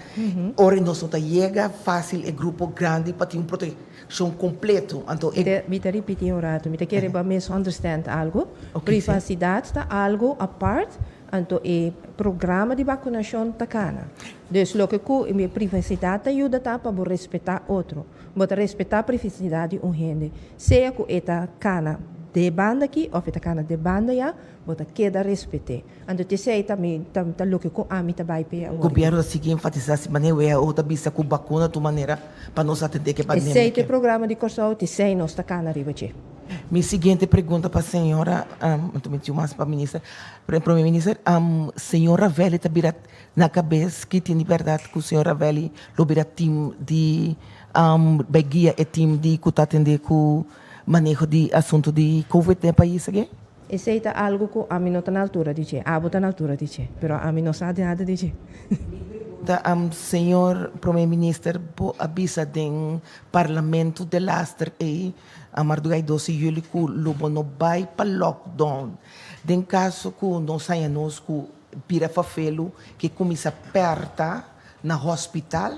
ora nos no ta yega fásil e grupo grandi pa tin un prote. Shon kompleto, anto e. Mi ta ripiti un rato, mi ta kere bo a misunderstand algo. Privacidad ta algo apart, anto e programa di vacunacion ta cana. Dus loke cu e privacidad ta yuda ta pa bo respeta otro. Bo ta respeta privacidad di un hende, sea cu e ta cana de banda aki of e ta cana de banda ya, bo ta keda respet'é. Anto t'esei ta mi ta ta loke ku ami ta bai p'e awor. Gobierno ta sigui enfatisá si manera WHO ta bisa ku bakuna ta un manera pa nos atendé ku e pandemia Esei ta e programa di Kòrsou, t'esei nos ta kana riba dje. Mi siguiente pregunta pa señora, anto mi tin mas pa minister, prome minister, señor Ravelli ta bira na kabes ki tin di bèrdat ku señor Ravelli lo bira team di bai guia e team di ku ta atendé ku maneho di asuntu di covid den e pais aki? Esei ta algu ku ami no ta na altura di dje. Abo ta na altura di dje, pero ami no sa nada di dje. Mi pregunta, Señor Prome Minister, bo a bisa den Parlamento delaster ei, mardugá e dos di juli, ku lo bo no bai pa lockdown. Den kaso ku nos haña nos ku bira fafelu ke kuminsá pèrta na hospital,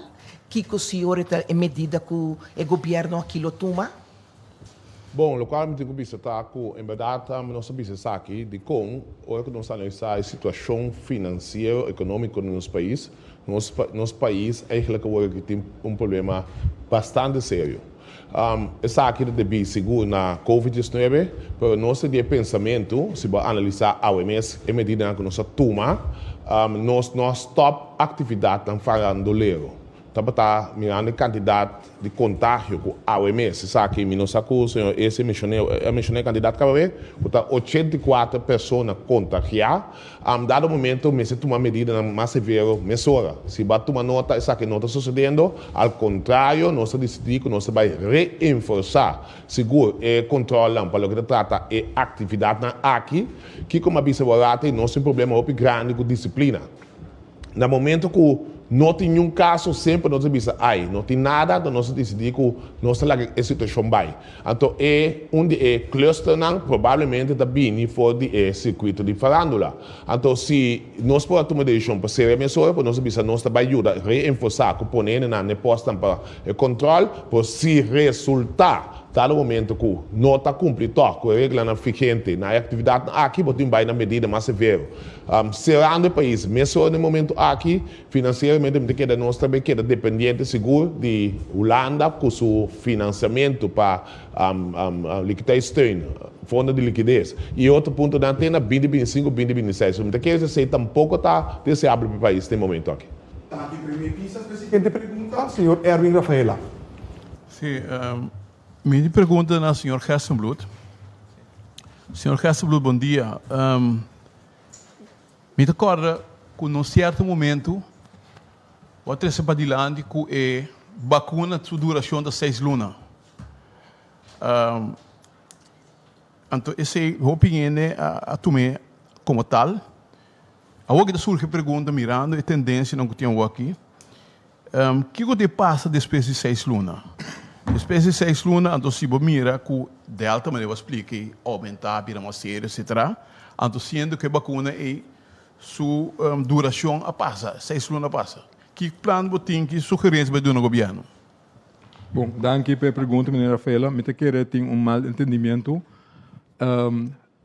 kiko sior e ta e medida ku e gobièrnu aki lo tuma? Bon, lokual mi tin ku bisa ta ku en bèrdat nos a bisa esaki dikon ora ku nos analisá e situashon finansiero ekonómiko di nos pais, nos nos pais eigentlik awor aki tin un problema bastante serio. Esaki ta debí sigur na Covid diesnuebe, pero nos ta di e pensamentu, si bo a analisá awe mes e medidanan ku nos a tuma, nos no a stòp aktividatnan farandolero. Tabata mirando e kantidat di kontagio ku awe mes, esaki mi no sa ku señor Ese menshoné, a menshoné e kantidat kaba be, ku ta 84 persona kontagiá. Dado momento mester tuma medidanan mas severo mesora. Si bo a tuma nota esaki no ta sosediendo, al kontrario nos ta disidí ku nos ta bai reenforsá sigur e kontròlnan pa loke ta trata e aktividatnan aki. Kiko mi a bisa bo rati, nos tin problema hopi grandi ku disiplina. Na momento ku no tin niun kaso semper nos ta bisa ai no tin nada anto nos ta disidí ku nos ta laga e situashon bai. Anto e un di e clusternan probablemente ta bini for di e sirkuito di farándula. Anto si nos por a tuma desishon pa sera mesora por nos ta bisa nos ta bai yuda reenforsá ku pone hendenan na e pòstnan pa e kòntròl por si resultá. Dado momento ku no ta kumpli tòg ku e reglanan vigente na e aktividatnan aki, bo tin bai na medida mas severo. Serando e pais mesora na e momento aki, finansieramente mi ta keda nos ta bay keda dependiente sigur di Hulanda ku su finansiamentu pa liquiditeitssteun, fondo di likides, i e otro puntonan te na binti binti sinku, binti binti seis. So mi ta kere esei tampoko ta deseabel pa e pais na e momento aki. Danki Premier Pisas. E siguiente pregunta, señor Erwin Rafaela. Sí, mi di pregunta na señor Gerstenbluth. Señor Gerstenbluth, bon dia. Mi ta kòrda ku na un sierto momento bo a trese padilanti ku e bakuna su durashon ta seis luna. Anto esei hopi hende a tum'é komo tal. Awor ki ta surgi e pregunta mirando e tendensianan ku tin awor aki, Kiko ta e pasa despues di seis luna? Despues di seis luna, anto si bo mira ku Delta, manera bo a splika ei, oumentá, bira mas serio, etcetera, anto siendo ku e bakuna ei su durashon a pasa, seis luna a pasa, ki plan bo tin, ki sugerensia bo a duna gobièrnu? Bon, danki pa e pregunta, meneer Rafaela. Mi ta kere tin un mal entendimiento.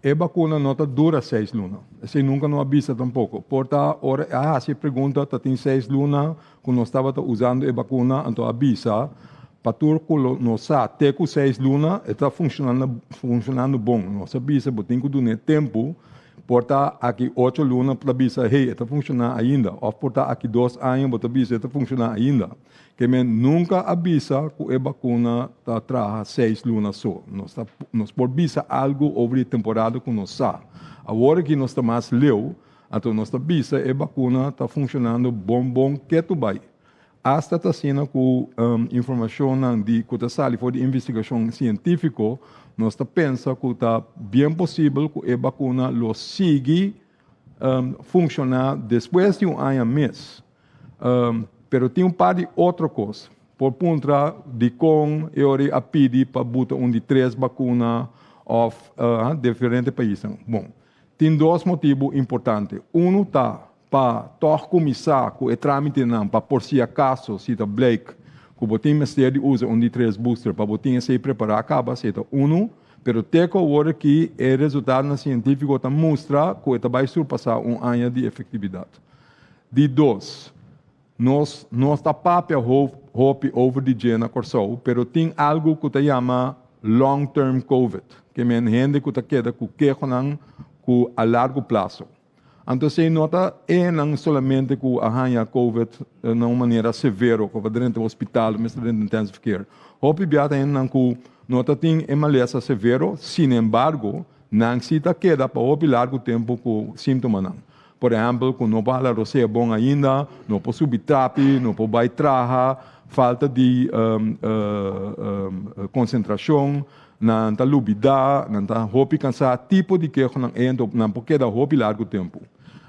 E bakuna no ta dura seis luna. Esei nunka no a bisa tampoko. Por ta ora e a hasi e pregunta ta tin seis luna ku nos tabata usando e bakuna, anto a bisa pa tur ku lo nos sa te ku seis luna e ta funshonando funshonando bon. Nos a bisa bo tin ku dun'é tempu, por ta aki ocho luna bo ta bisa hey e ta funshoná ainda òf por ta aki dos aña bo ta bisa e ta funshoná ainda. Ke men nunka a bisa ku e bakuna ta traha seis luna so. Nos ta nos por bisa algu over di temporada ku nos sa. Awor aki nos ta mas leu, anto nos ta bisa e bakuna ta funshonando bon bon ketu bai. Asta ta asina ku informashonnan di ku ta sali for di investigashon sientífiko, nos ta pensa ku ta bien posibel ku e bakuna lo sigui funshoná despues di un aña mes. Pero tin un par di otro kos. Por puntra dikon e ora a pidi pa buta un di tres bakuna òf diferente paisnan. Bon, tin dos motibu importante. Unu ta pa tòg kuminsá ku e trámitenan pa por si akaso si ta blijk ku bo tin mester di usa un di tres booster pa bo tin esei prepará kaba, esei ta unu. Pero te ku awor aki e resultadonan sientífiko ta mustra ku e ta bai surpasá un aña di efektividat. Di dos, nos no ta papia hopi over di dje na Kòrsou, pero tin algu ku ta yama long term covid, ke men hende ku ta keda ku kehonan ku a largo plaso. Anto esei no ta enan solamente ku a haña covid na un manera severo, ku a drenta hospital, mester drenta intensive care. Hopi bia ta hendenan ku no ta tin e malesa severo, sinembargo, nan si ta keda pa hopi largu tempu ku síntomanan. Por ehèmpel, ku no por hala rosea bon ainda, no por subi trapi, no por bai traha, falta di konsentrashon, nan ta lubidá, nan ta hopi kansá, tipo di kehonan ei anto nan por keda hopi largu tempu.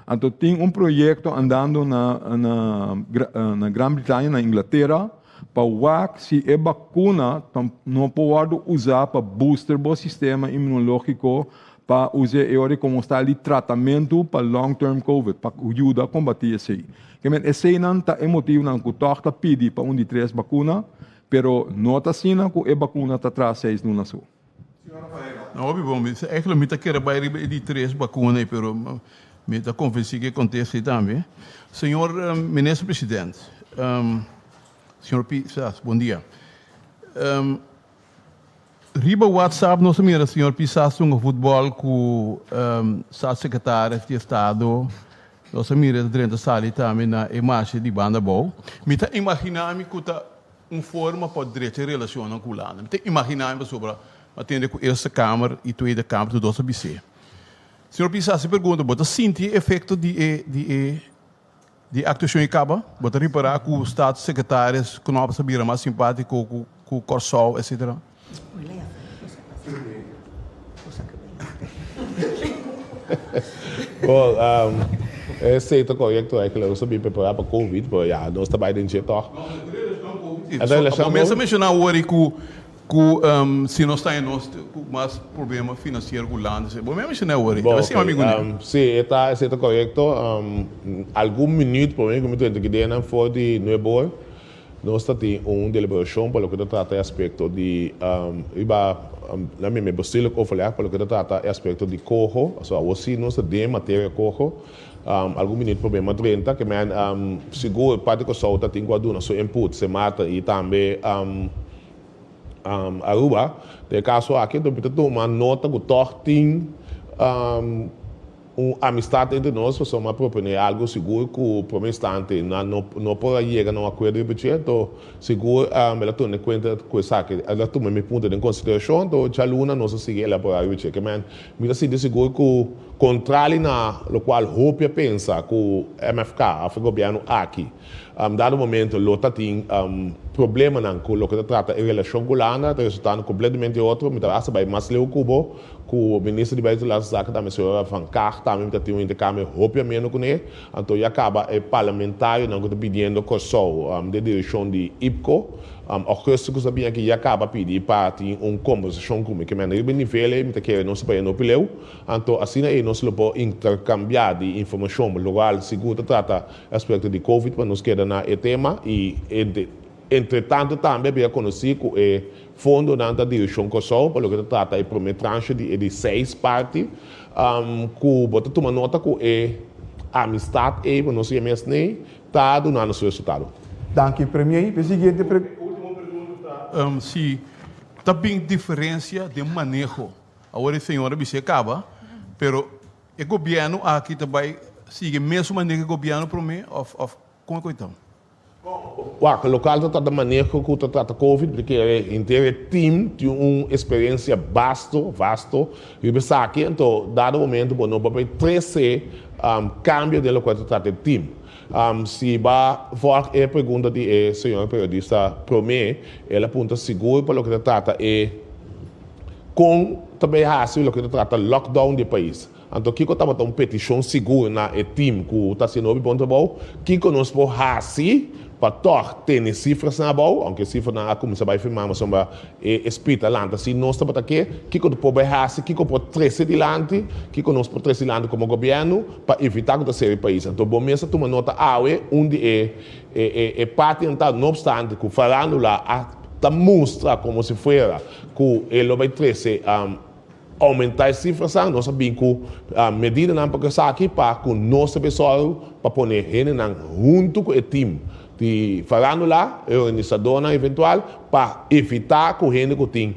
Anto tin un proyekto andando na na Gran Britania, na Inglatera, pa wak si e bakuna no por wòrdu usá pa booster bo sistema inmunológiko pa usa e ora komo style di tratamentu pa long term covid, pa yuda kombatí esei. Ke men eseinan ta e motibunan ku tòg ta pidi pa un di tres bakuna, pero no ta asina ku e bakuna ta traha seis luna so. No hopi bon, mi eigenlijk mi ta kere bai riba e di tres bakuna ei, pero mi ta konvensí ku e kontesta ei tambe. Señor Minister President, señor Pisas, bon dia. Riba WhatsApp nos a mira señor Pisas hunga futbòl ku Staatssecretaris di Estado. Nos a mira e ta drenta sali tambe na e marshe di banda abou. Mi ta imaginá mi ku ta un forma pa drecha e relashonnan ku Hulanda. Mi ta imaginá mi pasobra mi a tende ku Eerste Kamer i Tweede Kamer tur dos a bis'é. Señor Pisas, e pregunta, bo ta sinti e efekto di e di e Di aktuashon i kaba, bo ta ripará ku Staatssecretaris Knops a bira mas simpátiko ku ku Kòrsou etcetera? Bon, esei ta korekto eigenlijk. Nos ta bin prepará pa Covid, pero ya, nos ta bai den dje tòg. Bo mes a menshoná awor ku Ku si nos ta nos ku mas problema finansiero ku Hulanda esei. Bo mi a menshoná awor ei. Bo, ok. Si, e ta esei ta korekto. Algun minuut prome ku mi drenta kidenan for di nuebe or, Nos ta tin un deliberashon pa loke ta trata e aspekto di riba na mi bestuurlijk overleg pa loke ta trata e aspekto di koho. So awor si nos ta den materia koho. Algun minuut prome m'a drenta ke men sigur parti Kòrsou ta tin ku a duna su input, Sint Maarten i tambe Aruba. Den e kaso aki mi ta tuma nota ku tòg tin Un amistad entre nos pasobra mi a proponé algo sigur ku prome instante nan no no por a yega na un akuerdo riba dje, anto sigur el a tene kuenta ku esaki, el a tuma mi punto den konsiderashon, anto djaluna nos a sigui elaborá riba dje. Ke men mi ta sinti sigur ku kontrali na lokual hopi a pensa ku MFK òf e gobièrnu aki dado momento lo ta tin problemanan ku loke ta trata e relashon ku Hulanda ta resultando kompletamente otro, mi ta hasta bai mas leu ku bo. Ku Minister di Buitenlandse Zaken tambe señora Van Kaag tambe mi ta tin un interkambio hopi ameno kuné. Anto ya kaba e parlamentarionan ku ta pidiendo Kòrsou den direkshon di IPKO. Augustus ku sa bin aki ya kaba pidi pa tin un kombersashon ku mi. Ke mende riba e nivel ei mi ta kere nos ta bai hopi leu. Anto asina ei nos lo por interkambiá di informashon lokual sigur ta trata e aspekto di Covid pa nos keda na e tema i Entretanto tambe a bira konosí ku e fondonan ta direkshon Kòrsou pa loke ta trata e promé tranche di e di seis parti ku bo ta tuma nota ku e amistat ei ku nos yama esnei ta duna nos resultado. Danki Premier. E siguiente pre. E ultimo pregunta ta si ta bin diferencia den maneho. Awor e señor a bisa e caba, pero e gobierno aki ta bay sigui mesun maneho cu e gobierno prome of of con e coitao? Wak, lokal ta trata maneho ku ta trata covid, mi ta kere henter e team tin un eksperensia basto, vasto, riba esaki, anto dado momento bo no por bay trese kambio den lokual ta trata e team. Si ba vòlg e pregunta di e señor periodista promé, el a punta sigur pa loke ta trata e kon ta bay hasi loke ta trata lockdown di e pais. Anto kiko tabata un petishon sigur na e tim ku ta hasiendo hopi bon trabou? Kiko nos por hasi pa tòg tene sifrasnan abou? Ounke sifranan a kuminsá bai firmá pasobra e esprit a lanta. Si nos tabata ke, kiko por bai hasi? Kiko por trese dilanti? Kiko nos por trese dilanti komo gobièrnu pa evitá ku ta sera e pais? Anto bo mes a tuma nota awe un di e e partinan ta, no opstante ku farándula a ta mustra komo si fuera ku e lo bai trese Oumentá e sifrasan, nos a bin ku medidanan pa ku esaki pa ku nos ta besòru pa pone hendenan huntu ku e tim di farándula, e organisadónan eventual, pa evitá ku hende ku tin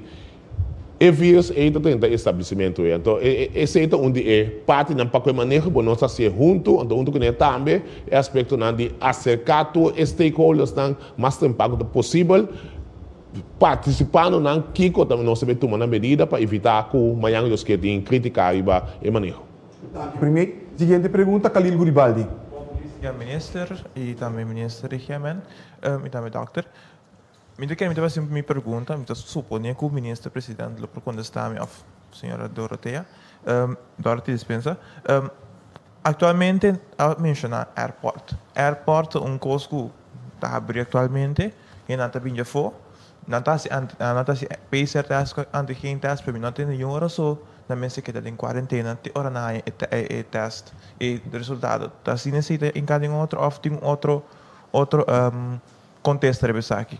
e vírus ei ta drenta e establisimentu ei. Anto esei ta un di e partinan pa ku e maneho bo nos ta hasié huntu, anto huntu kuné tambe e aspektonan di aserká tur e stakeholdersnan mas temprano ku ta posibel. Partisipando nan kiko ta nos debe tuma nan medida pa evita ku mañan Dios ke tin kritika riba e maneho. Danki Premier. Siguiente pregunta Khalil Guribaldi. Bon dia Minister y tambe Minister di GMN y tambe Dokter. Mi ta kere mi ta haci mi pregunta, mi ta supone cu Minister President lo por contesta mi of Señora Dorothea, Dorothy dispensa. Actualmente a menciona airport. Airport ta un cos cu ta habri actualmente, y nan ta bin djafó, nan ta haci nan ta haci PCR test cu antigen test, pero mi no tende niun ora so nan mester keda den cuarentena te ora nan haña e test, e resultado. Ta asina esey ta hinca den otro of tin otro otro contesta riba esaki?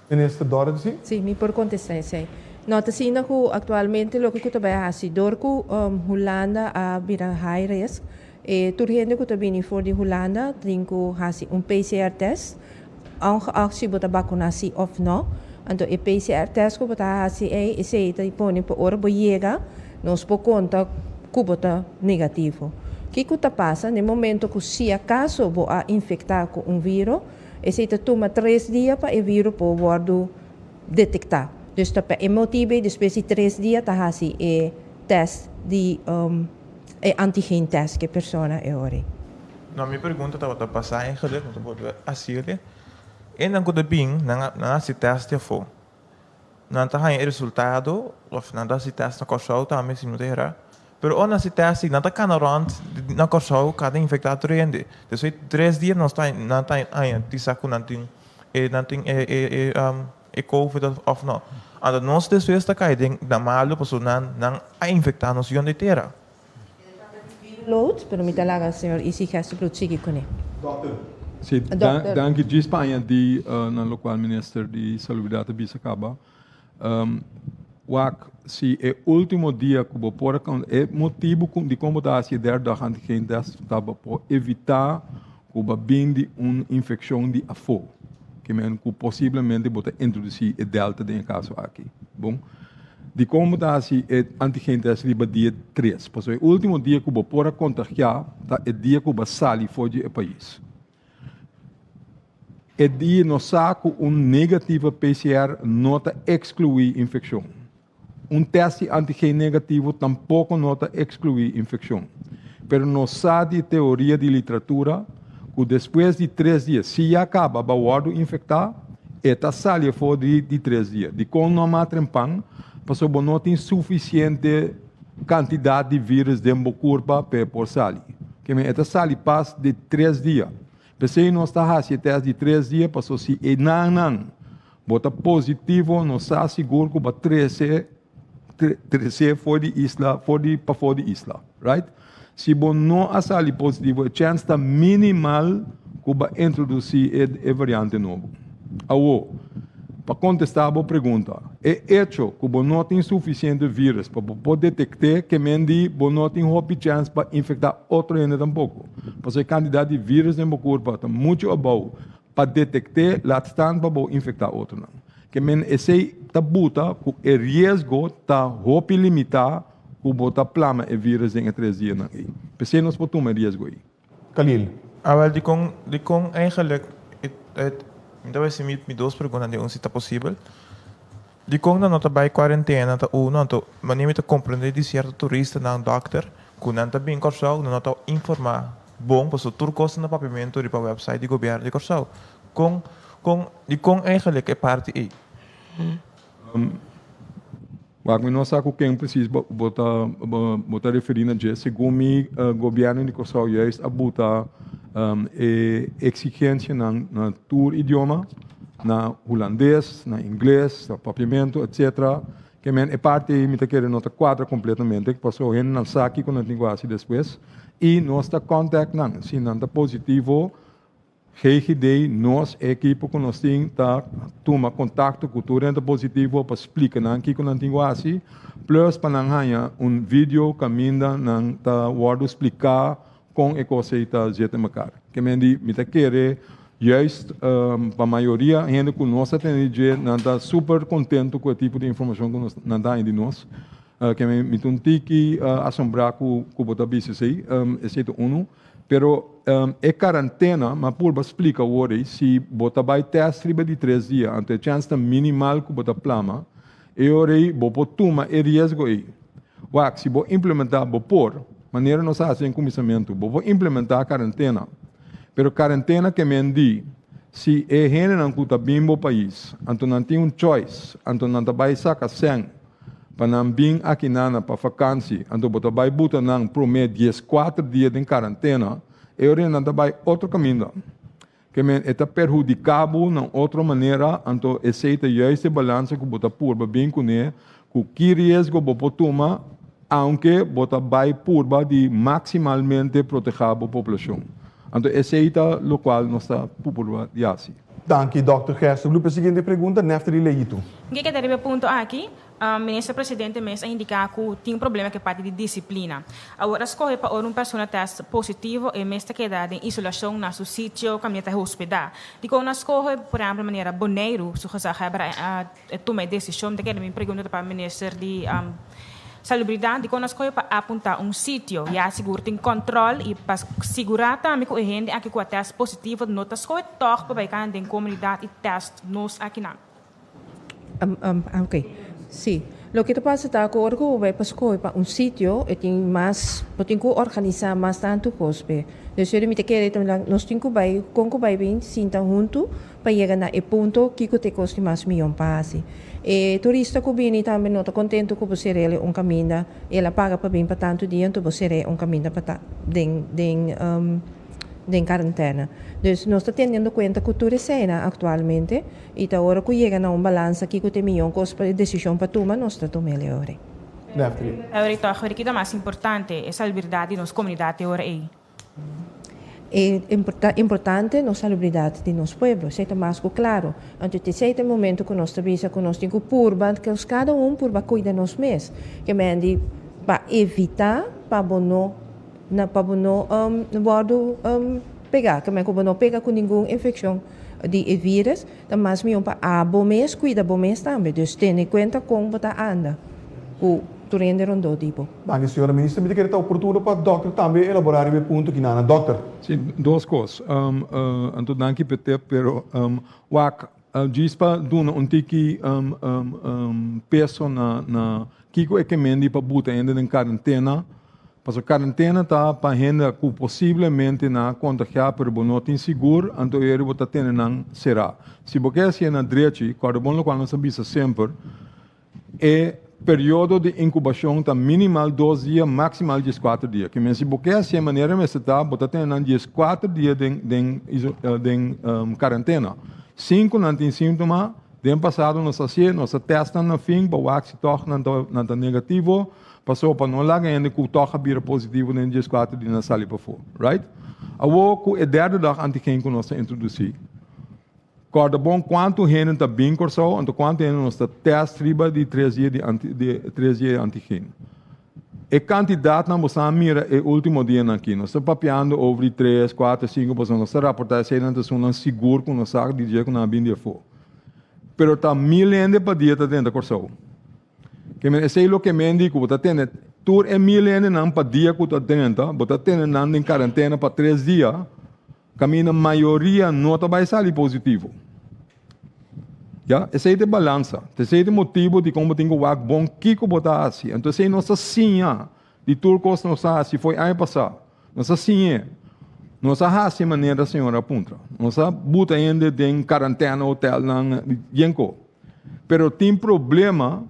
Minister Dorothy? Sí, mi por contesta esey. No ta asina cu actualmente loke cu ta bay haci dor cu Hulanda a bira high risk, e tur hende cu ta bini for di Hulanda tin cu haci un PCR test, ongeacht si bo ta bacuna si of no. Anto e PCR test cu bo ta haci ey, esey ta pone pa ora bo yega nos por conta cu bo ta negativo. Kico ta pasa den momento cu si acaso bo a infecta cu un viro? Esei ta tuma tres dia pa e viro por wòrdu detektá. Dus ta pa e motibu ei despues di tres dia ta hasi e tèst di e antigen tèst ku e persona e ora ei. No, mi pregunta tabata pasá eigenlijk, mi ta bolbe hasiel. Enan ku ta bin, nan a hasi tèst di afó. Nan ta haña e resultado of nan ta hasi tèst na Kòrsou tambe si mi no ta erá. Pero ora nan hasi tèst nan ta kana rònt na Kòrsou kada infektá tur hende. Despues di tres dia nos ta nan ta haña di sa ku nan tin e nan tin e e e e covid òf no. Anto nos despues ta kai den na malu pasobra nan nan a infektá nos yon di tera. Load, pero mi ta laga señor Isi Gesterbroed sigui kuné. Dòkter. Si, danki djis pa añadí na lokual Minister di Salubridat a bisa kaba. Wak, si e último dia ku bo por a e motibu ku dikon bo ta hasi e derde dag antigen test ta pa por evitá ku bo a bin di un infekshon di afó, ke men ku posiblemente bo ta introdusí e delta den e kaso aki. Bon, dikon bo ta hasi e antigen test riba dia tres? Pasobra e último dia ku bo por a kontagiá ta e dia ku bo a sali for di e pais. E dia nos sa ku un negativo PCR no ta ekskluí infekshon. Un tèst di antigen negativo tampoko no ta ekskluí infekshon. Pero nos sa di teoria di literatura ku despues di tres dia, si ya kaba bo a wòrdu infektá, e ta sali afó di di tres dia. Dikon no a mata trempan? Pasobra bo no tin sufisiente kantidat di vírùs den bo kurpa pa e por sali. Keme e ta sali pas di tres dia. P'esei nos ta hasi e tèst di tres dia paso si e nannan bo ta positivo nos sa sigur ku bo a trese trese for di isla for di pafó di isla right. Si bo no a sali positivo e chèns ta minimal ku bo a introdusí e e variante nobo. Awo, pa kontestá bo pregunta, e echo ku bo no tin sufisiente vírùs pa bo por detekt'é ke men di bo no tin hopi chèns pa infektá otro hende tampoko. Pasobra e kantidat di vírùs den bo kurpa ta muchu abou pa detekt'é, laat staan pa bo infektá otronan. Ke men esei ta buta ku e riesgo ta hopi limitá ku bo ta plama e vírùs den e tres dianan ei. P'esei nos por tuma e riesgo ei. Khalil. Awel dikon dikon eigenlijk het het mi ta wesi mi mi dos pregunta den un si ta posibel. Dikon nan no ta bai kuarentena ta uno anto manera mi ta komprende di sierto turistanan dòkter ku nan ta bin Kòrsou nan no ta informá bon pasobra tur kos ta na papiamentu riba wèpsait di gobièrnu di Kòrsou. Kon kon dikon eigenlijk e parti ei? Wak mi no sa ku ken presis bo ta bo ta referí na dje. Segun mi gobièrnu di Kòrsou juist a buta e eksigensianan na tur idioma, na hulandes, na ingles, na papiamentu etsetera. Ke men e parti ei mi ta kere no ta kuadra kompletamente pasobra hendenan sa kiko nan tin ku hasi despues i nos ta kòntèkt nan. Si nan ta positivo GGD, Nos ekipo ku nos tin ta tuma kontakto ku tur hende positivo pa splika nan kiko nan tin ku hasi, plus pa nan haña un video kaminda nan ta wòrdu spliká kon e kos ei ta zet den mekar. Ke men di mi ta kere juist pa mayoria hende ku nos a tene di dje nan ta super kontentu ku e tipo di informashon ku nos nan ta haña di nos. Ke men mi ta un tiki asombrá ku bo ta bisa esei, esei ta unu. Pero e karantena, m'a purba splika awor ei, si bo ta bai tèst riba di tres dia, anto e chèns ta minimal ku bo ta plama, e ora ei bo por tuma e riesgo ei. Wak, si bo implementá, bo por, manera nos a hasi den kuminsamentu, bo por implementá karantena. Pero karantena ke men di, si e hendenan ku ta bin bo pais, anto nan tin un choice, anto nan ta bai saka sèn, Pa nan bin aki nana pa fakansi, anto bo ta bai buta nan promé dieskuater dia den karantena, e ora nan ta bai otro kaminda. Ke men e ta perhudiká bo na un otro manera, anto esei ta juist e balansa ku bo ta purba bin kuné, ku ki riesgo bo por tuma, aunke bo ta bai purba di maksimalmente protehá bo poblashon. Anto esei ta lokual nos ta purba di hasi. Danki Dòkter Gerson. Lupe siguiente pregunta, Neftali Leito. Ke keda riba e punto aki, Minister Presidente mes a indiká ku tin problema ku e parti di disiplina. Awor a skohe pa ora un persona tèst positivo e mes ta keda den isolashon na su sitio kaminda ta hospedá. Dikon a skohe por ehèmpel manera Boneiru su gezaghebber a tuma e desishon? Ta keda mi pregunta ta pa Minister di Salubridat, dikon a skohe pa apuntá un sitio? Ya sigur tin kòntròl i pa sigurá tambe ku e hende aki ku a tèst positivo no ta skohe tòg pa bai kana den komunidat i tèst nos akinan. Oké, sí. Loke ta pasa ta ku ora ku bo bai pa skohe pa un sitio e tin mas, bo tin ku organisá mas tantu kos p'e. Dus mi ta kere nos tin ku bai kon ku bai bin sinta huntu pa yega na e punto kiko ta e kos di mas miyon pa hasi. E turista ku bini tambe no ta kontentu ku bo ser'el un kaminda, el a paga pa bin pa tantu dia anto bo ser'é un kaminda pa ta den den den karentena. Dus nos ta teniendo kuenta ku tur eseinan aktualmente i ta ora ku yega na un balansa kiko ta e miyon kos pa e desishon pa tuma nos ta tum'el e ora ei. Awor ei tòg, wak ta mas importante, e salubridad di nos komunidat e ora ei. E ta importante nos salubridat di nos pueblo, esei ta mas ku klaro. Anto esei ta e momento ku nos ta bisa ku nos tin ku purba, ku kada un purba kuida nos mes. Ke men di pa evitá pa bo no na pa bo no wòrdu pegá, ke men ku bo no pega ku ningun infekshon di e vírus, ta mas mihó pa abo mes kuida bo mes tambe. Dus tene kuenta kon bo ta anda ku tur hende rondó di bo. Danki señora minister. Mi ta kere ta oportuno pa dokter tambe elabora riba e punto ki nana. Dokter. Si, dos kos. Anto danki p'e tip, pero wak, djis pa duna un tiki peso na kiko e kemendi pa buta hende den karentena. Pasobra karentena ta pa hende ku posiblemente nan a kontagiá pero bo no tin sigur, anto eri bo ta tene nan será. Si bo ke hasié na drechi, kòrda bon lokual nos a bisa semper, E periodo di inkubashon ta minimal dos dia, maksimal dieskuater dia. Ke men si bo ke hasi e manera mester ta, bo ta tene nan dieskuater dia den den den karentena. Sin ku nan tin síntoma, den pasado nos a hasié, nos a tèst nan na fin pa wak si tòg nan ta nan ta negativo, pasobra pa no laga hende ku tòg a bira positivo den dieskuater dia nan sali pafó. Right? Awor ku e derde dag antigen ku nos ta introdusí. Kòrda bon kuantu hende ta bin Kòrsou anto kuantu hende nos ta tèst riba di tres dia di di tres dia di antigen. E kantidatnan bo sa mira e último dianan aki. Nos ta papiando over di tres, kuater, sinku pasobra nos ta raportá eseinan ta esunnan sigur ku nos sa di dje ku nan a bin di afó. Pero ta mil hende pa dia ta drenta Kòrsou. Ke men esei loke men di ku bo ta tene tur e mil hendenan pa dia ku ta drenta, bo ta tene nan den karentena pa tres dia. Kaminda mayoria no ta bai sali positivo. Ya, esei ta e balansa. Esei ta e motibu dikon bo tin ku wak bon kiko bo ta hasi. Anto esei nos ta siña di tur kos nos a hasi fo'i aña pasá. Nos a siñ'é. Nos a hasi manera Señor a puntra. Nos a buta hende den karantena hotelnan yen ko. Pero tin problema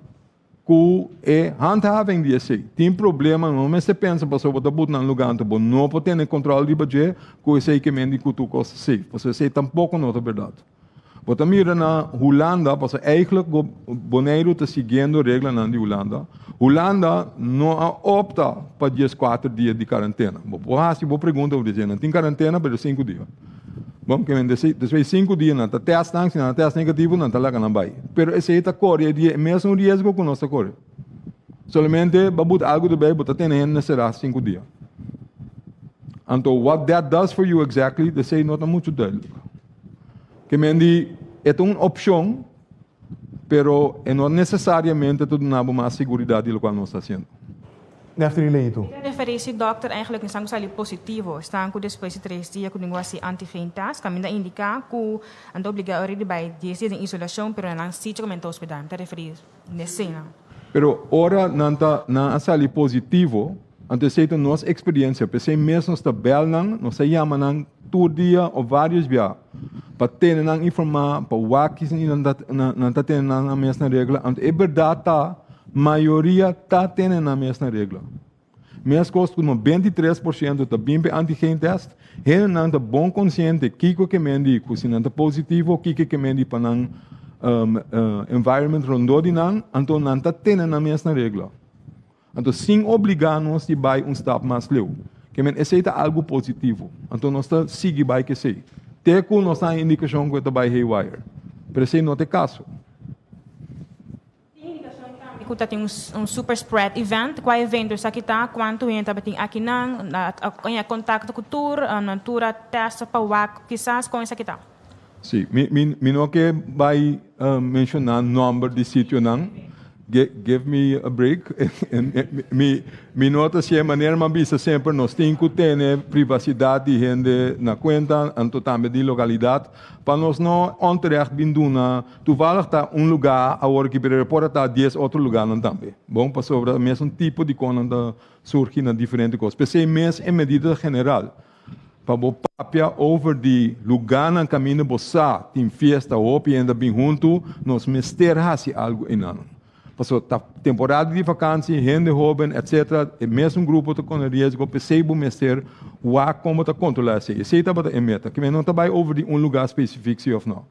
Ku e handhaving di esei tin problema, no mester pensa pasobra bo ta but nan luga anto bo no por tene kontrol riba dje ku esei ke men di ku tur kos ta safe, pasobra esei tampoko no ta bèrdat. Bo ta mira na Hulanda, pasobra eigentlik Boneiru ta siguiendo reglanan di Hulanda, Hulanda no a opta pa dieskuater dia di karantena. Bo por hasi bo pregunta, bo di nan tin karantena pero sinku dia. Bon, ke men despues di sinku dia nan ta tèst nan, si nan a tèst negativo nan ta laga nan bai. Pero esei ta kore e dia e mesun riesgo ku nos ta kore. Solamente bo buta algu erbij bo ta tene hende na será sinku dia. Anto what that does for you exactly, esei no ta muchu duidelijk. Ke men di e ta un opshon, pero e no nesesariamente ta duna bo mas seguridat di lokual nos ta hasiendo. Nefteri Leito. Mi ta referí si dòkter eigenlijk esnan ku sali positivo, esnan ku despues di tres dia ku ningun hasi antigen test, kaminda indiká ku nan ta obligá ora di bai dies dia den isolashon pero na nan sitio ku men ta hospedá. Mi ta referí n'eseinan. Pero ora nan ta nan a sali positivo, anto esei ta nos eksperiensia, p'esei mes nos ta bèl nan, nos ta yama nan tur dia òf vários bia pa tene nan informá, pa wak kis nan ta nan ta tene nan nan mes na regla. Anto e bèrdat ta Mayoria ta tene nan mes na regla. Meskos ku 93% ta bin p'e antigen test, hendenan ta bon konsiente kiko ke men di ku si nan ta positivo, kiko ke men di pa nan environment rondó di nan, anto nan ta tene nan mes na regla. Anto sin obligá nos di bai un stap mas leu. Ke men esei ta algu positivo. Anto nos ta sigui bai ku esei. Te ku nos ta haña indikashon ku e ta bai haywire. Pero esei no ta e kaso. Tin indikashon tambe ku ta tin un super spread event. Kua evento esaki ta? Kuantu hende tabatin akinan? A kontakto ku tur? Nan tur a tèst pa wak kisas? Kon esaki ta? Sí, mi mi mi no ke bai menshoná nòmber di sitionan. Give me a break. Mi mi no ta si'e manera mi a bisa semper nos tin ku tene privasidat di hende na kuenta, anto tambe di lokalidat, pa nos no onterecht bin duna Toevallig ta un lugá awor aki pero por a ta dies otro lugánan tambe. Bon, pasobra mesun tipo di konan ta surgi na diferente kos. P'esei mes e medida general pa bo papia over di lugánan kaminda bo sa tin fiesta hopi hende ta bin huntu, nos mester hasi algu einan. Pasobra ta temporada di vakansi, hende hoben etcetera, e mesun grupo ta kone riesgo, p'esei bo mester wak kon bo ta kontrolá esei. Esei tabata e meta. Kimen no ta bai over di un lugá spesifik si òf no.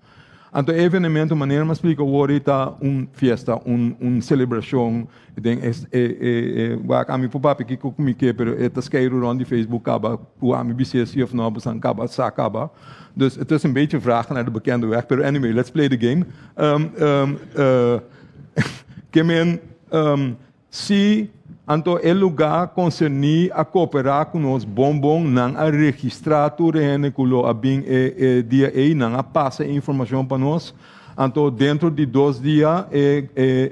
Anto e evenemento, manera mi a splika awor, ta un fiesta, un selebrashon. Den e e e wak ami por papia kiko ku mi ke, pero e ta skeiru rond di Facebook kaba ku ami bis'é si of no, bosan kaba sa kaba. Dus het is een beetje vragen naar de bekende weg, pero anyway, let's play the game. Ke men Si anto e lugá konserní a kooperá ku nos bon bon, nan a registrá tur e hende ku lo a bin e e dia ei, nan a pasa e informashon pa nos. Anto dentro di dos dia e e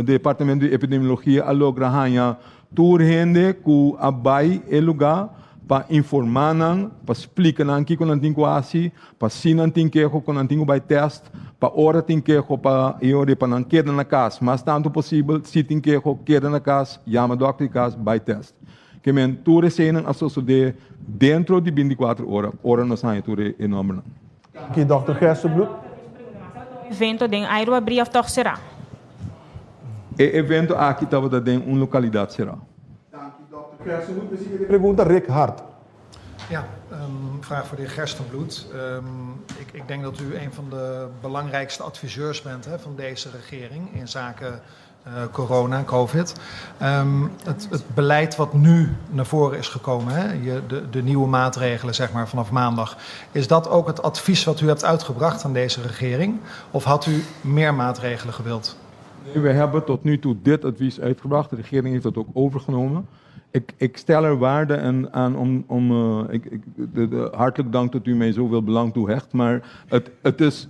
Departamento di Epidemiologia a logra haña tur hende ku a bai e lugá pa informá nan, pa splika nan kiko nan tin ku hasi, Pa si nan tin keho ku nan tin ku bai tèst, pa ora tin keho pa e ora pa nan keda na kas mas tantu posibel, si tin keho keda na kas, yama dòkter di kas, bai tèst. Ke men tur eseinan a sosodé dentro di bintikuater ora, ora nos haña tur e nòmbernan. Danki dòkter Gerstenbluth. Evento den airu abrí òf tòg será? E evento aki tabata den un lokalidat será. Danki dòkter Gerstenbluth. E siguiente pregunta Rick Hart. Ja, een vraag voor de heer Gerstenbloed. Um, ik, ik denk dat u een van de belangrijkste adviseurs bent hè, van deze regering in zaken uh, corona, COVID. Um, het, het beleid wat nu naar voren is gekomen, hè, je, de, de nieuwe maatregelen zeg maar, vanaf maandag, is dat ook het advies wat u hebt uitgebracht aan deze regering? Of had u meer maatregelen gewild? Nee, we hebben tot nu toe dit advies uitgebracht. De regering heeft dat ook overgenomen. Ik, ik stel er waarde en, aan om. om uh, ik, ik, de, de, hartelijk dank dat u mij zoveel belang toehecht. Maar het, het is,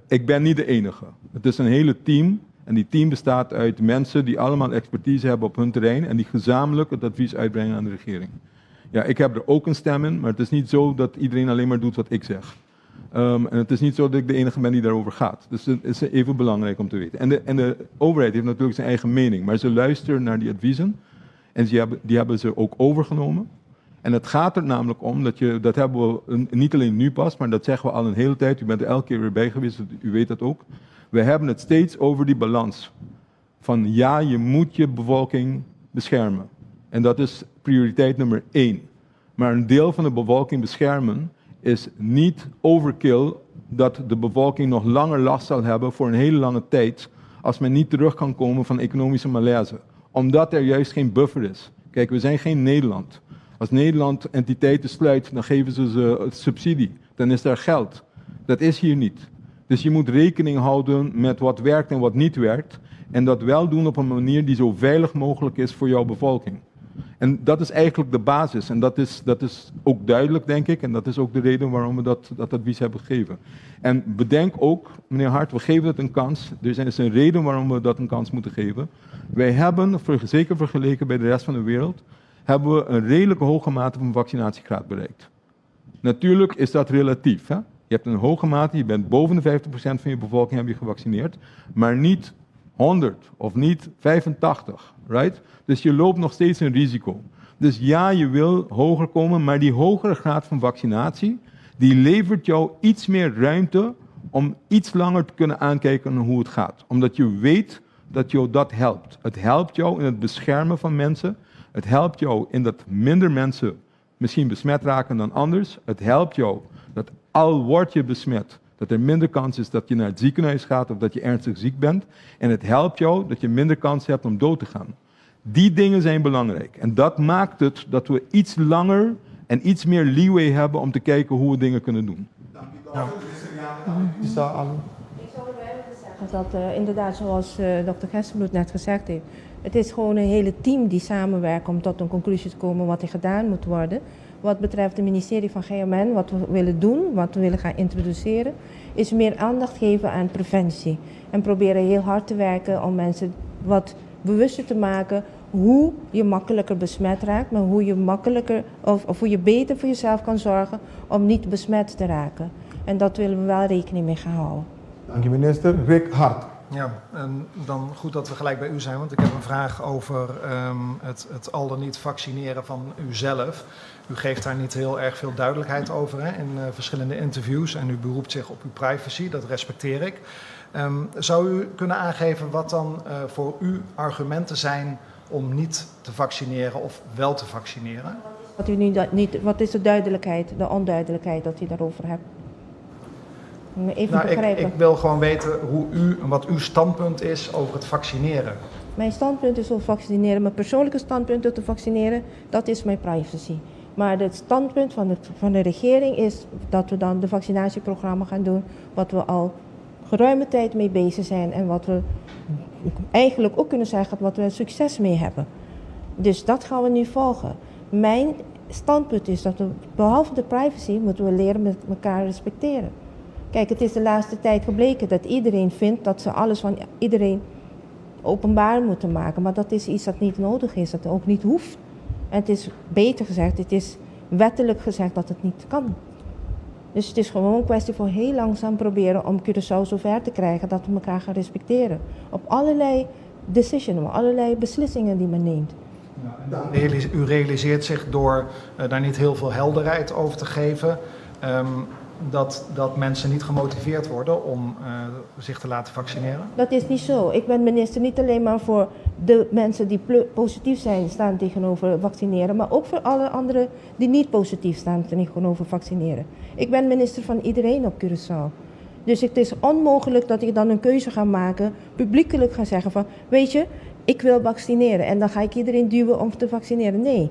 ik ben niet de enige. Het is een hele team. En die team bestaat uit mensen die allemaal expertise hebben op hun terrein. En die gezamenlijk het advies uitbrengen aan de regering. Ja, ik heb er ook een stem in, maar het is niet zo dat iedereen alleen maar doet wat ik zeg. Um, en het is niet zo dat ik de enige ben die daarover gaat. Dus het is even belangrijk om te weten. En de, en de overheid heeft natuurlijk zijn eigen mening, maar ze luisteren naar die adviezen. En die hebben, die hebben ze ook overgenomen. En het gaat er namelijk om dat je, dat hebben we niet alleen nu pas, maar dat zeggen we al een hele tijd. U bent er elke keer weer bij geweest, u weet dat ook. We hebben het steeds over die balans. Van ja, je moet je bevolking beschermen. En dat is prioriteit nummer één. Maar een deel van de bevolking beschermen is niet overkill dat de bevolking nog langer last zal hebben voor een hele lange tijd als men niet terug kan komen van economische malaise. Omdat er juist geen buffer is. Kijk, we zijn geen Nederland. Als Nederland entiteiten sluit, dan geven ze ze subsidie. Dan is daar geld. Dat is hier niet. Dus je moet rekening houden met wat werkt en wat niet werkt. En dat wel doen op een manier die zo veilig mogelijk is voor jouw bevolking. En dat is eigenlijk de basis. En dat is, dat is ook duidelijk, denk ik. En dat is ook de reden waarom we dat, dat advies hebben gegeven. En bedenk ook, meneer Hart, we geven het een kans. Er is een reden waarom we dat een kans moeten geven. Wij hebben, zeker vergeleken bij de rest van de wereld, hebben we een redelijk hoge mate van vaccinatiegraad bereikt. Natuurlijk is dat relatief. Hè? Je hebt een hoge mate, je bent boven de 50% van je bevolking heb je gevaccineerd, maar niet 100 of niet 85, right? Dus je loopt nog steeds een risico. Dus ja, je wil hoger komen, maar die hogere graad van vaccinatie, die levert jou iets meer ruimte om iets langer te kunnen aankijken hoe het gaat. Omdat je weet dat jou dat helpt. Het helpt jou in het beschermen van mensen. Het helpt jou in dat minder mensen misschien besmet raken dan anders. Het helpt jou dat al word je besmet, dat er minder kans is dat je naar het ziekenhuis gaat of dat je ernstig ziek bent. En het helpt jou dat je minder kans hebt om dood te gaan. Die dingen zijn belangrijk. En dat maakt het dat we iets langer en iets meer leeway hebben om te kijken hoe we dingen kunnen doen. Ja. Ik zou erbij willen zeggen dat uh, inderdaad, zoals uh, dokter Gerstenbluth net gezegd heeft, het is gewoon een hele team die samenwerkt om tot een conclusie te komen wat er gedaan moet worden. Wat betreft het ministerie van GMN, wat we willen doen, wat we willen gaan introduceren, is meer aandacht geven aan preventie. En proberen heel hard te werken om mensen wat bewuster te maken hoe je makkelijker besmet raakt, maar hoe je makkelijker of, of hoe je beter voor jezelf kan zorgen om niet besmet te raken. En dat willen we wel rekening mee gaan houden. Dank je minister. Rick Hart. Ja, en dan goed dat we gelijk bij u zijn, want ik heb een vraag over um, het, het al dan niet vaccineren van uzelf. U geeft daar niet heel erg veel duidelijkheid over hè, in uh, verschillende interviews en u beroept zich op uw privacy, dat respecteer ik. Um, zou u kunnen aangeven wat dan uh, voor u argumenten zijn om niet te vaccineren of wel te vaccineren? Wat, u nu niet, wat is de duidelijkheid, de onduidelijkheid dat u daarover hebt? Even Nou, ik, begrijpen. ik wil gewoon weten hoe u, wat uw standpunt is over het vaccineren. Mijn standpunt is over vaccineren, mijn persoonlijke standpunt over vaccineren, dat is mijn privacy. Maar het standpunt van de regering is dat we dan de vaccinatieprogramma gaan doen, wat we al geruime tijd mee bezig zijn en wat we eigenlijk ook kunnen zeggen wat we succes mee hebben. Dus dat gaan we nu volgen. Mijn standpunt is dat we, behalve de privacy, moeten we leren met elkaar respecteren. Kijk, het is de laatste tijd gebleken dat iedereen vindt dat ze alles van iedereen openbaar moeten maken. Maar dat is iets dat niet nodig is, dat ook niet hoeft. En het is beter gezegd, het is wettelijk gezegd dat het niet kan. Dus het is gewoon een kwestie van heel langzaam proberen om Curaçao zover te krijgen dat we elkaar gaan respecteren. Op allerlei decisions, op allerlei beslissingen die men neemt. U realiseert zich door daar niet heel veel helderheid over te geven, dat mensen niet gemotiveerd worden om zich te laten vaccineren? Dat is niet zo. Ik ben minister niet alleen maar voor de mensen die positief zijn staan tegenover vaccineren, maar ook voor alle anderen die niet positief staan tegenover vaccineren. Ik ben minister van iedereen op Curaçao. Dus het is onmogelijk dat ik dan een keuze ga maken, publiekelijk ga zeggen van, weet je, ik wil vaccineren en dan ga ik iedereen duwen om te vaccineren. Nee,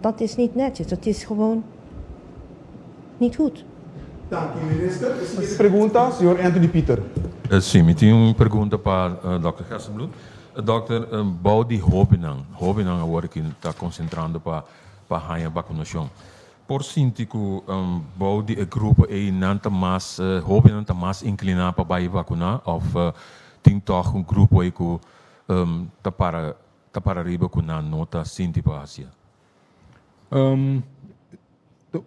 dat is niet netjes. Dat is gewoon niet goed. Dank u, minister. Pregunta, señor Anthony Pieter. Si, mi tin un pregunta pa dòkter Gerstenbluth. Dòkter, bou di hóbennan, hóbennan awor aki ta konsentrando pa pa haña bakunashon. Por sinti ku bou di e grupo ei nan ta mas, hóbennan ta mas inkliná pa bai bakuná òf tin tòg un grupo ei ku ta para ta para riba ku nan no ta sinti pa hasié?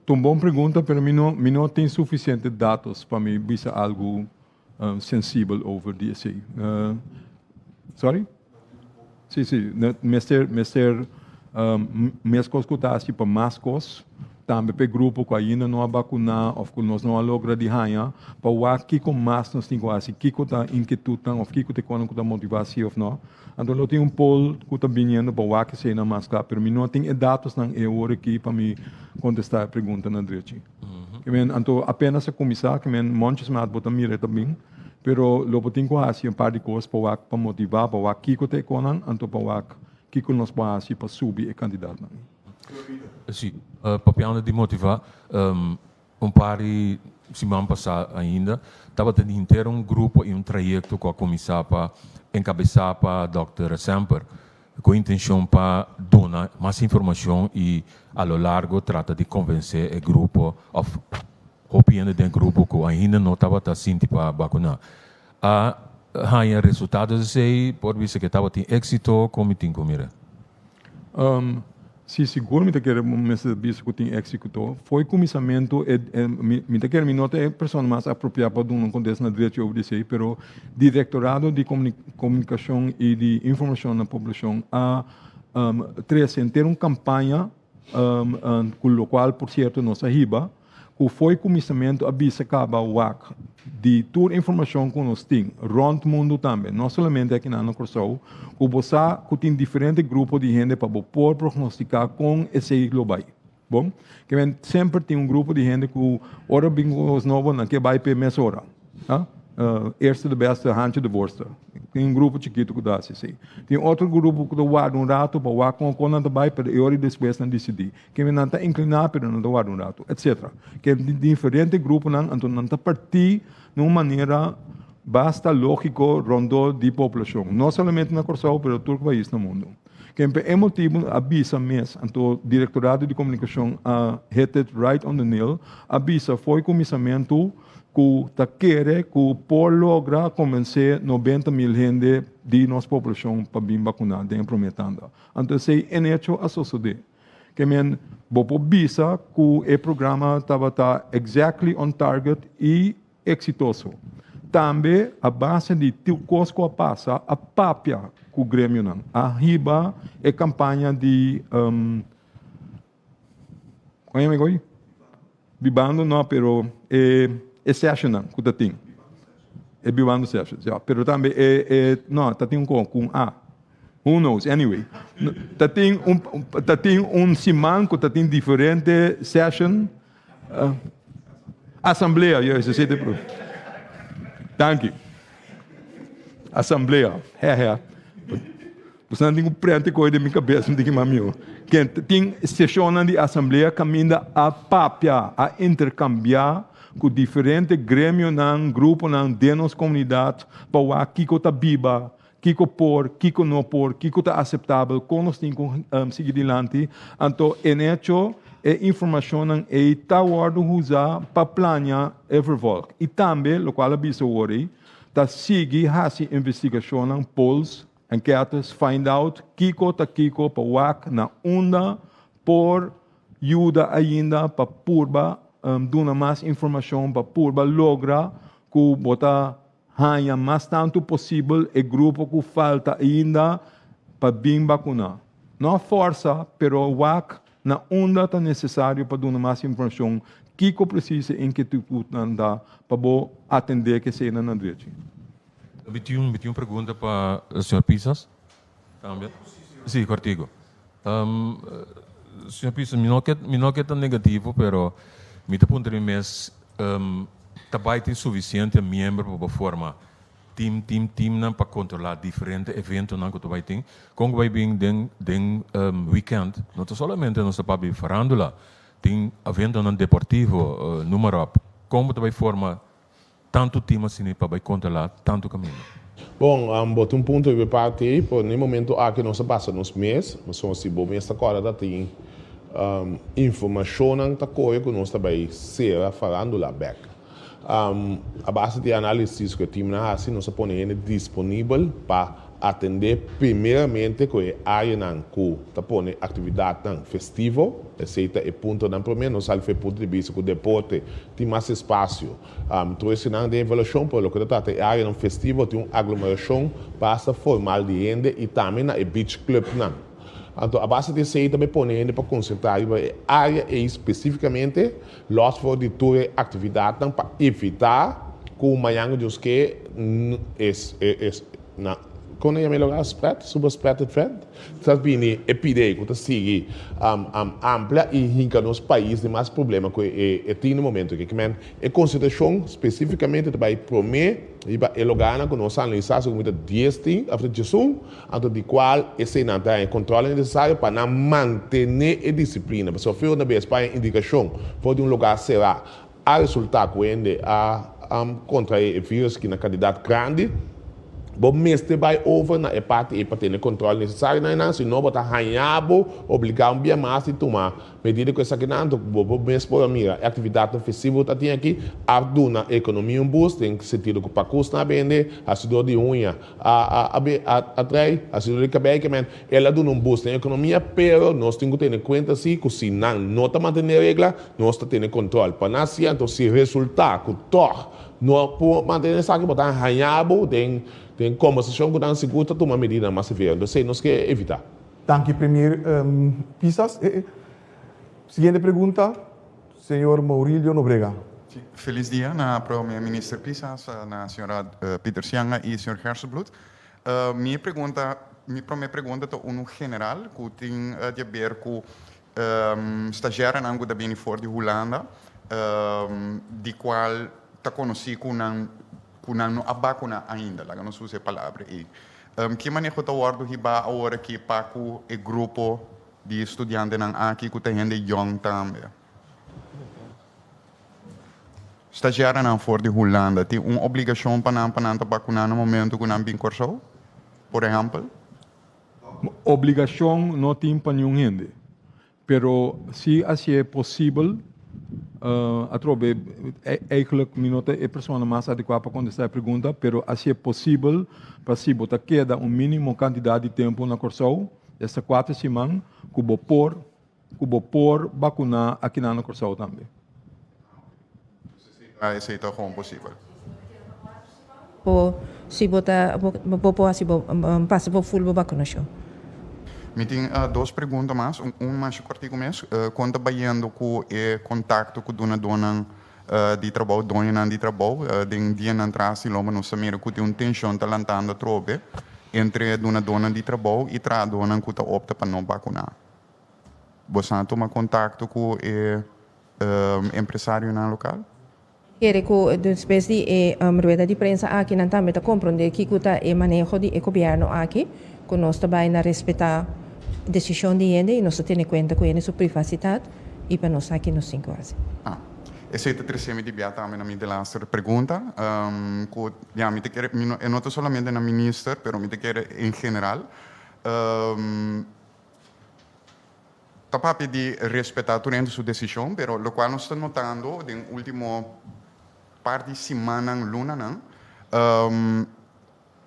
Ta un bon pregunta, pero mi no mi no tin sufisiente datos pa mi bisa algu sensibel over di esei. Sorry? Si, si, mester mester meskos ku ta hasi pa mas kos, tambe pa e grupo ku ainda no a bakuná òf ku nos no a logra di haña, pa wak kiko mas nos tin ku hasi, kiko ta inkietutnan òf kiko ta e kosnan ku ta motivá si òf no. Anto lo tin un poll ku ta biniendo pa wak eseinan mas kla, pero mi no tin e datosnan e ora aki pa mi kontestá e pregunta na drechi. Ke men, anto apenas a kuminsá, ke men mondjesmaat bo ta mira e ta bin, pero lo bo tin ku hasi un par di kos pa wak, pa motivá, pa wak kiko ta e konan, anto pa wak kiko nos por hasi pa subi e kandidatnan. Si, papiando di motivá, Un par di siman pasá ainda tabata di henter un grupo i un trayekto ku a kuminsá pa enkabesá pa dòkter Semper ku intenshon pa duna mas informashon i a lo largo trata di konvensé e grupo òf hopi hende den e grupo ku ainda no tabata sinti pa bakuná. A haña resultado di esei? Por bisa ku e tabatin éksito? Kon mi tin ku mira? Si, sigur mi ta kere mester bisa ku tin éksito. Fo'i kuminsamentu e mi ta kere mi no ta e persona mas apropiá pa duna un kontesta na drechi over di esei, pero Direktorado di Komunikashon i di Informashon na Poblashon a trese henter un kampaña ku lokual por sierto nos a hiba. Ku fo'i kuminsamentu a bisa kaba wak di tur informashon ku nos tin rònt mundu tambe, no solamente akinan na Kòrsou, ku bo sa ku tin diferente grupo di hende pa bo por prognostiká kon esei lo bai. Bon, ke men semper tin un grupo di hende ku ora bin ku kos nobo nan ke bai p'e mesora. Eerste de beste, handje de voorste. Tin un grupo chikitu ku ta hasi esei. Tin otro grupo ku ta warda un ratu pa wak kon kon nan ta bai, pero e ora despues nan disidí. Kende nan ta inkliná pero nan ta warda un ratu, etcetera. Ke tin diferente gruponan, anto nan ta partí na un manera basta lógiko rondó di poblashon, no solamente na Kòrsou pero tur pais na mundu. Ken pa e motibu a bisa mes, anto Direktorado di Komunikashon a hit it right on the nail, a bisa fo'i kuminsamentu ku ta kere ku por logra konvensé 90.000 hende di nos poblashon pa bin bakuná den e promé tanda. Anto esei en hecho a sosodé. Ke men bo por bisa ku e programa tabata exactly on target i eksitoso. Tambe a base di tur kos ku a pasa a papia ku gremionan. A hiba e kampaña di kon yama e ko'i? Bibando no pero e e sessionnan ku ta tin. E bibando sessions ya. Pero tambe e e no ta tin un kon ku un a. Who knows anyway. Ta tin un ta tin un siman ku ta tin diferente session. Asamblea, juist, esei ta e pro. Danki. Asamblea, he he. Boso tin ku prente koe den mi kabes, mi tin ki mami. Ken tin seshonnan di asamblea kaminda a papia, a interkambiá ku diferente gremionan, gruponan den nos komunidat pa wak kiko ta biba, kiko por, kiko no por, kiko ta aseptabel, kon nos tin ku sigui dilanti. Anto en echo e informashonnan ei ta wòrdu usa pa plania e vervolg. I tambe lokual a bisa awor ei, ta sigui hasi investigashonnan, polls, enquêtes, find out kiko ta kiko pa wak na unda por yuda ainda pa purba duna mas informashon pa purba logra ku bo ta haña mas tantu posibel e grupo ku falta ainda pa bin bakuná. No a fòrsa, pero wak na unda ta nesesario pa duna mas informashon kiko presis e inkietutnan ta pa bo atendé ku eseinan na drechi. Mi tin un mi tin un pregunta pa señor Pisas tambe. Sí, kòrtiku. Señor Pisas, mi no ke mi no ke ta negativo, pero mi ta puntra mi mes, ta bai tin sufisiente miembro pa bo forma team team teamnan pa kontrolá diferente eventonan ku ta bai tin? Kon ku bai bin den den weekend no ta solamente nos ta papia di farándula, tin eventonan deportivo, noem maar op. Kon bo ta bai forma Tantu team asina pa bai kontrolá tantu kaminda. Bon, bo tin un punto riba e parti ei, pero na e momento aki nos a basa nos mes, pasobra si bo mes ta kòrda ta tin informashonnan ta kore ku nos ta bai sera farándula bèk. A base di e análisis ku e teamnan a hasi nos a pone hende disponibel pa Atendé primeramente ku e áreanan ku ta pone aktividatnan festivo, esei ta e puntonan promé. Nos sali for e punto di bista ku deporte tin mas espasio. Tur esenan den evaluashon, pero loke ta trata e áreanan festivo tin un aglomerashon basta formal di hende i tambe na e beach clubnan. Anto a base di esei ta bai pone hende pa konsentrá riba e área ei spesífikamente, lòs for di tur e aktividatnan pa evitá ku mañan ku Dios ke es Na, kon nan yama e lugar? Spread? Super spread event? Ta bini e pide ku ta sigui amplia i hinka nos pais den mas problema ku e tin na momento aki. Kimen e konsentrashon spesifikamente ta bai promé riba e lugarnan ku nos a analisá segun mi ta dies tin òf ta diesun, anto di kual eseinan ta haña e kòntròlnan nesesario pa nan mantené e disiplina. Pasobra feo na bes pa haña indikashon for di un lugar será A resultá ku hende a kontraé e vírus ki na kantidat grandi. Bo mester bai over na e parti ei pa tene kontròl nesesario na einan, si no bo ta haña bo obligá un bia mas di tuma medida ku esakinan. Anto bo bo mes por a mira e aktividatnan festivo ku ta tin aki a duna e ekonomia un boost den sentido ku pakusnan a bende, hasidó di uña a a a trae, hasidó di kabei ke men. El a duna un boost den ekonomia, pero nos tin ku tene kuenta si ku si nan no ta mantené regla, Nos ta tene control pa nan haci, anto si resulta cu toch no por mantene esaki bo ta haña bo den den conversacion cu nan sigur ta tuma medidanan mas severo. Entonces esey nos ke evita. Danki Premier Pisas. Siguiente pregunta, señor Maurilio Nobrega. Sí, felis dia na Prome Minister Pisas, na señora Pieter Sianga y señor Gerstenbluth. Mi pregunta, mi prome pregunta ta unu general cu tin di haber cu Stagiarenan ku ta bini for di Hulanda, di kual ta konosí ku nan ku nan no a bakuná ainda, laga nos usa e palabra ei. Ki maneho ta wòrdu hibá awor aki pa ku e grupo di studiantenan aki ku ta hende yòn tambe? Stagiarenan for di Hulanda tin un obligashon pa nan pa nan ta bakuná na momentu ku nan bin Kòrsou, por ehèmpel? Obligashon no tin pa niun hende, pero si hasié posibel, atrobe eigenlijk mi no ta e persona mas adekuá pa kontestá e pregunta, pero hasié posibel pa si bo ta keda un mínimo kantidat di tempu na Kòrsou, esta kuater siman, ku bo por ku bo por bakuná akinan na Kòrsou tambe. Esei ta gewoon posibel. Bo si bo ta bo por hasi bo pasa bo ful bo bakunashon. Mi tin dos pregunta mas, un masha kortiku mes. Kon ta bayendo ku e kontakto ku dunadónan di trabou, doñonan di trabou? Den dianan tras di lomba nos ta mira ku tin un tenshon ta lantando atrobe entre dunadónan di trabou i trahadónan ku ta opta pa no bakuná. Boso a tuma kontakto ku e empresarionan lokal? Kere ku despues di e rueda di prensa aki nan tambe ta komprondé kiko ta e maneho di e gobièrnu aki, ku nos ta bai na respetá desishon di hende i nos ta tene kuenta ku hende su privasitat i pa nos sa ki nos tin ku hasi. Ah, esei ta trese mi di bia tambe na mi delaster pregunta, ku ya mi ta kere, mi no, e no ta solamente na minister, pero mi ta kere en general. Ta papia di respetá tur hende su desishon, pero lokual nos ta notando den último par di simannan, lunanan,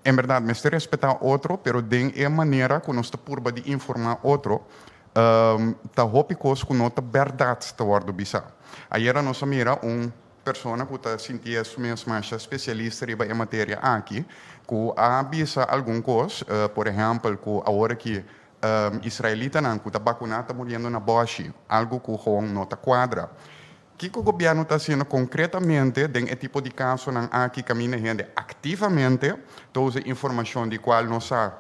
en bèrdat mester respetá otro, pero den e manera ku nos ta purba di informá otro, ta hopi kos ku no ta bèrdat ta wòrdu bisá. Ayera nos a mira un persona ku ta sinti e su mes masha spesialista riba e materia aki, ku a bisa algun kos, por ehèmpel ku awor aki Israelitanan ku ta bakuná ta muriendo na bòshi, algu ku gewoon no ta kuadra. Kiko gobièrnu ta hasiendo konkretamente den e tipo di kasonan aki kaminda hende aktivamente ta usa informashon di kual nos sa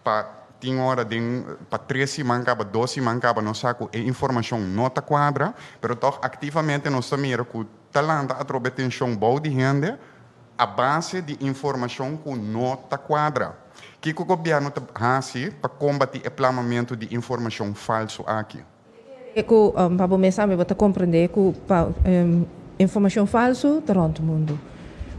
pa tin ora den pa tres siman kaba, dos siman kaba nos sa ku e informashon no ta kuadra, pero tòg aktivamente nos ta mira ku ta lanta atrobe tenshon bou di hende a base di informashon ku no ta kuadra. Kiko gobièrnu ta hasi pa kombatí e plamamentu di informashon falsu aki? Ku pa bo mes tambe bo ta komprendé ku pa informashon falsu ta rònt mundu.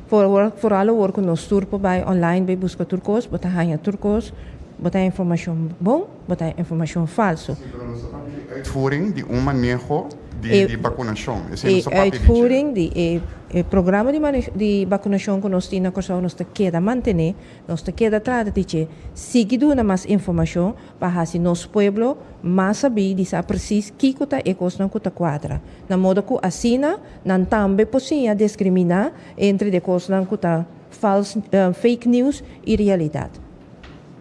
Por foral awor ku nos tur por bai online bai buska tur kos, bo ta haña tur kos, bo ta haña informashon bon, bo ta haña informashon falsu. Sí, pero nos ta papia di uitvoering di un maneho di bakunashon. Esei nos ta papia di dje. E uitvoering di e programa di bakunashon ku nos tin na Kòrsou nos ta keda mantené. Nos ta keda trata di dje sigui duna mas informashon pa hasi nos pueblo mas sabí di sa presis kiko ta e kosnan ku ta kuadra, na moda ku asina nan tambe por siña diskriminá entre de kosnan ku ta fals, fake news, i realidat.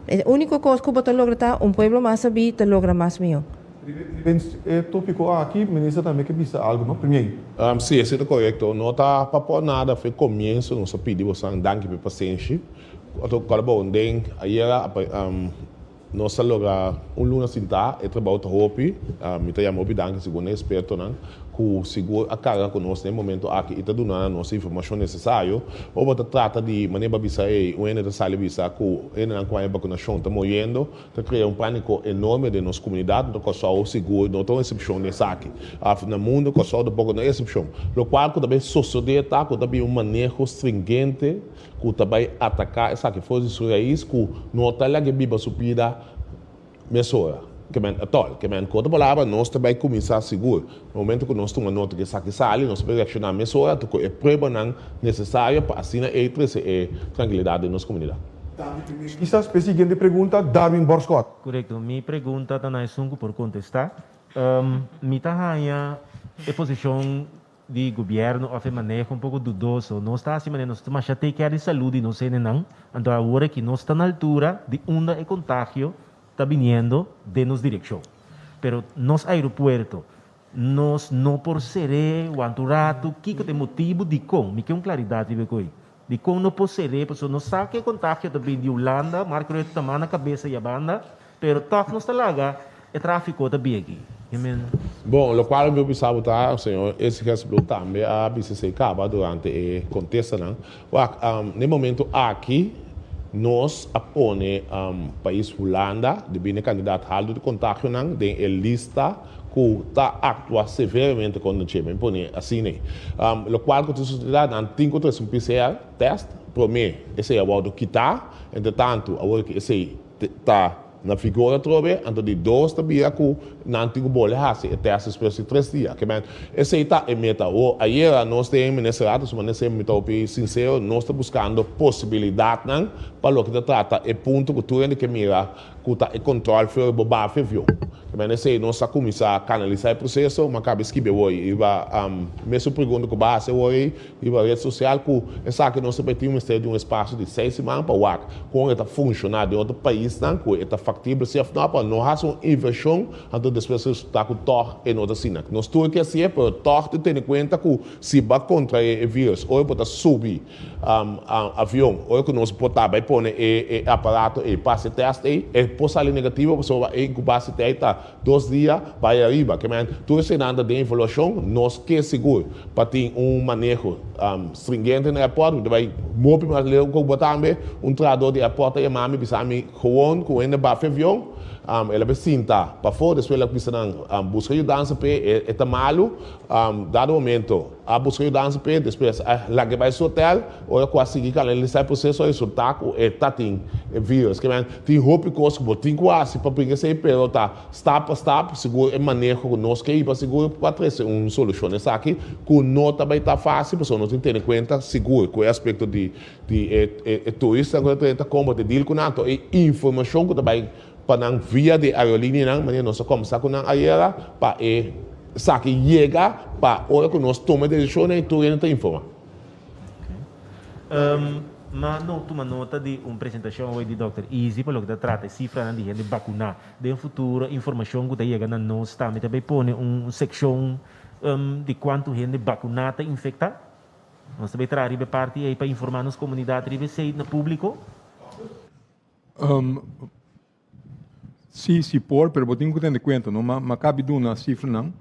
E úniko kos ku bo ta logra ta un pueblo mas sabí ta logra mas mihó. Riba e tópiko aki, minister tambe ke bisa algu, no? Premier. Sí, esei ta korekto. No ta pa por nada for e komienso nos a pidi bosan danki pa e pasenshi. Otro kòrda bon, den ayera nos a logra un luna sintá, e trabou ta hopi. Mi ta yama hopi danki segun e ekspertonan ku sigur a karga ku nos den e momento aki i ta duna nos e informashon nesesario. Ora bo ta trata di manera bo a bisa ei, un hende ta sali bisa ku hendenan ku haña bakunashon ta muriendo. Ta krea un pániko enorme den nos komunidat, no Kòrsou sigur no ta un eksepshon den esaki. Af na mundu Kòrsou tampoko no e eksepshon. Lokual ku ta bai sosodé ta ku ta bin un maneho stringente ku ta bai ataká esaki for di su rais ku no ta lag'é biba su bida mesora. Ke men atòl. Ke men ku otro palabra nos ta bai kuminsá sigur na momento ku nos tuma nota ku esaki sali nos ta bai reakshoná mesora ku e pruebanan nesesario pa asina ei trese e trankilidat den nos komunidat. Kisas p'e siguiente pregunta, Darwin Borschot. Korekto. Mi pregunta ta na esun ku por kontestá. Mi ta haña e posishon di gobièrnu òf e maneho un poko dudoso. Nos ta hasi manera nos ta masha take care di salú di nos hendenan, anto awor aki nos ta na altura di unda e kontagio ta biniendo den nos direkshon. Pero nos aeropuerto, nos no por ser'é wanta un ratu. Kiko ta e motibu dikon? Mi ke un klaridat riba e koi. Dikon no por ser'é? Pasobra nos sa ku e kontagio ta bini di Hulanda, Mark Rutte ta manda kabesa i a banda, pero tòg nos ta laga e tráfiko ta bin aki. Amen. Bon, lokual mi por bisa bo ta, señor Esiges Blue tambe a bisa esei kaba durante e kontestanan. Wak, na e momento aki nos a pone pais Hulanda debí na e kandidat haltu di kontagionan den e lista ku ta aktua severamente kontra dje, mi pone asina ei. Lokual ku ta susedé ta nan tin ku trese un PCR test promé esei a wòrdu kitá, entretantu awor ku esei ta na vigor atrobe, anto di dos ta bira ku nan tin ku bole hasi e test despues di tres dia. Ke men, esei ta e meta. Awor, ayera nos den Minister Raad, su manera mi ta hopi sinsero, nos ta buskando posibilidatnan pa loke ta trata e punto ku tur hende ke mira ku ta e control for bo bafia avion. Ke men esei nos a kuminsá kanalisá e proseso, ma kabe skibi awor riba mesun pregunta ku bo a hasi awor ei riba red sosial ku esaki nos ta bai tin mester di un espasio di seis siman pa wak kon e ta funshoná den otro paisnan ku e ta faktibel si òf no pa no hasi un invershon anto despues resultá ku tòg e no ta asina. Nos tur ke hasié pero tòg tin tene kuenta ku si bo a kontraé e virus ora bo ta subi avion, ora ku nos por ta bai pone e aparato ei pa hasi e tèst ei, e por sali negativo pasobra e inkubasietijd ta dos dia bai ariba. Ke men tur eseinan ta den evaluashon. Nos ke sigur pa tin un maneho stringente na airport. Mi ta bai hopi mas leu ku bo tambe. Un trahador di airport ta yama mi bisa mi gewoon ku hende bafia avion. El a bai sinta pafó despues el a bisa nan buska yudansa p'e e ta malu. Dado momento a buska yudansa p'e, despues a laga e bai su hotel. Ora ku a sigui kanalisá e proseso a resultá ku e ta tin e virus. Ke men tin hopi kos ku bo tin ku hasi pa bringa esei, pero ta stap pa stap segun e maneho ku nos ke hiba sigur pa trese un solushon esaki ku no ta bai ta fásil pasobra nos tin tene kuenta sigur ku e aspekto di di e e turistanan ku ta trenta kon bo ta deal ku nan. Anto e informashon ku ta bai pa nan via di aerolinianan manera nos a kombersá ku nan ayera pa e esaki yega pa ora ku nos tuma e desishonnan e tur hende ta informá. Ma no tuma nota di un presentashon awor di Dòkter Izzy pa loke ta trata e sifranan di hende bakuná. Den futuro informashon ku ta yega na nos tambe ta bai pone un sekshon di kuantu hende bakuná ta infektá. Nos ta bai traha riba e parti ei pa informá nos komunidat riba esei na públiko. Sí, sí por, pero bo tin ku tene kuenta, no? Ma, ma kabi duna sifranan.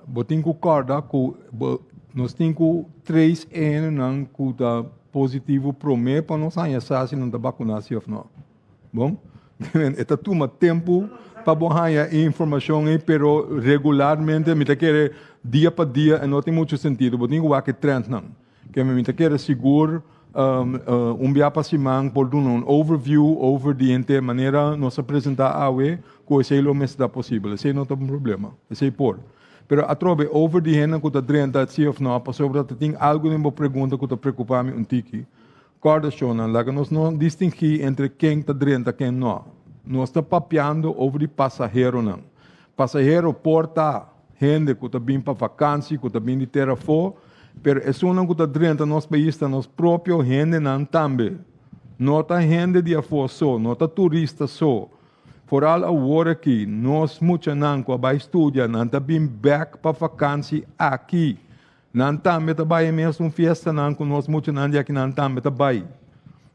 Bo tin ku kòrda ku bo, nos tin ku trace e hendenan ku ta positivo promé pa nos haña sa si nan ta bakuná sí òf nò. Bon? E ta tuma tempu pa bo haña e informashon ei, pero regularmente mi ta kere dia pa dia e no tin muchu sentido. Bo tin ku wak e trendnan. Ke mi ta kere sigur un bia pa siman por duna un overview over di henter manera nos a presenta awe ku esei lo mester ta posibel. Esei no ta un problema, esei por. Pero atrobe over di hendenan ku ta drenta si of no pasobra ta tin algu den bo pregunta ku ta preokupa mi un tiki. Kòrda shownan, laga nos no distingí entre ken ta drenta ken no. Nos ta papiando over di pasaheronan. Pasahero por ta hende ku ta bin pa vakansi, ku ta bin di tera afó, pero esunnan ku ta drenta nos pais ta nos propio hendenan tambe. No ta hende di afó so, no ta turista so. Foral awor aki, nos muchanan ku a bai studia, nan ta bin bèk pa vakansi aki. Nan tambe ta bai e mesun fiestanan ku nos muchanan di akinan tambe ta bai.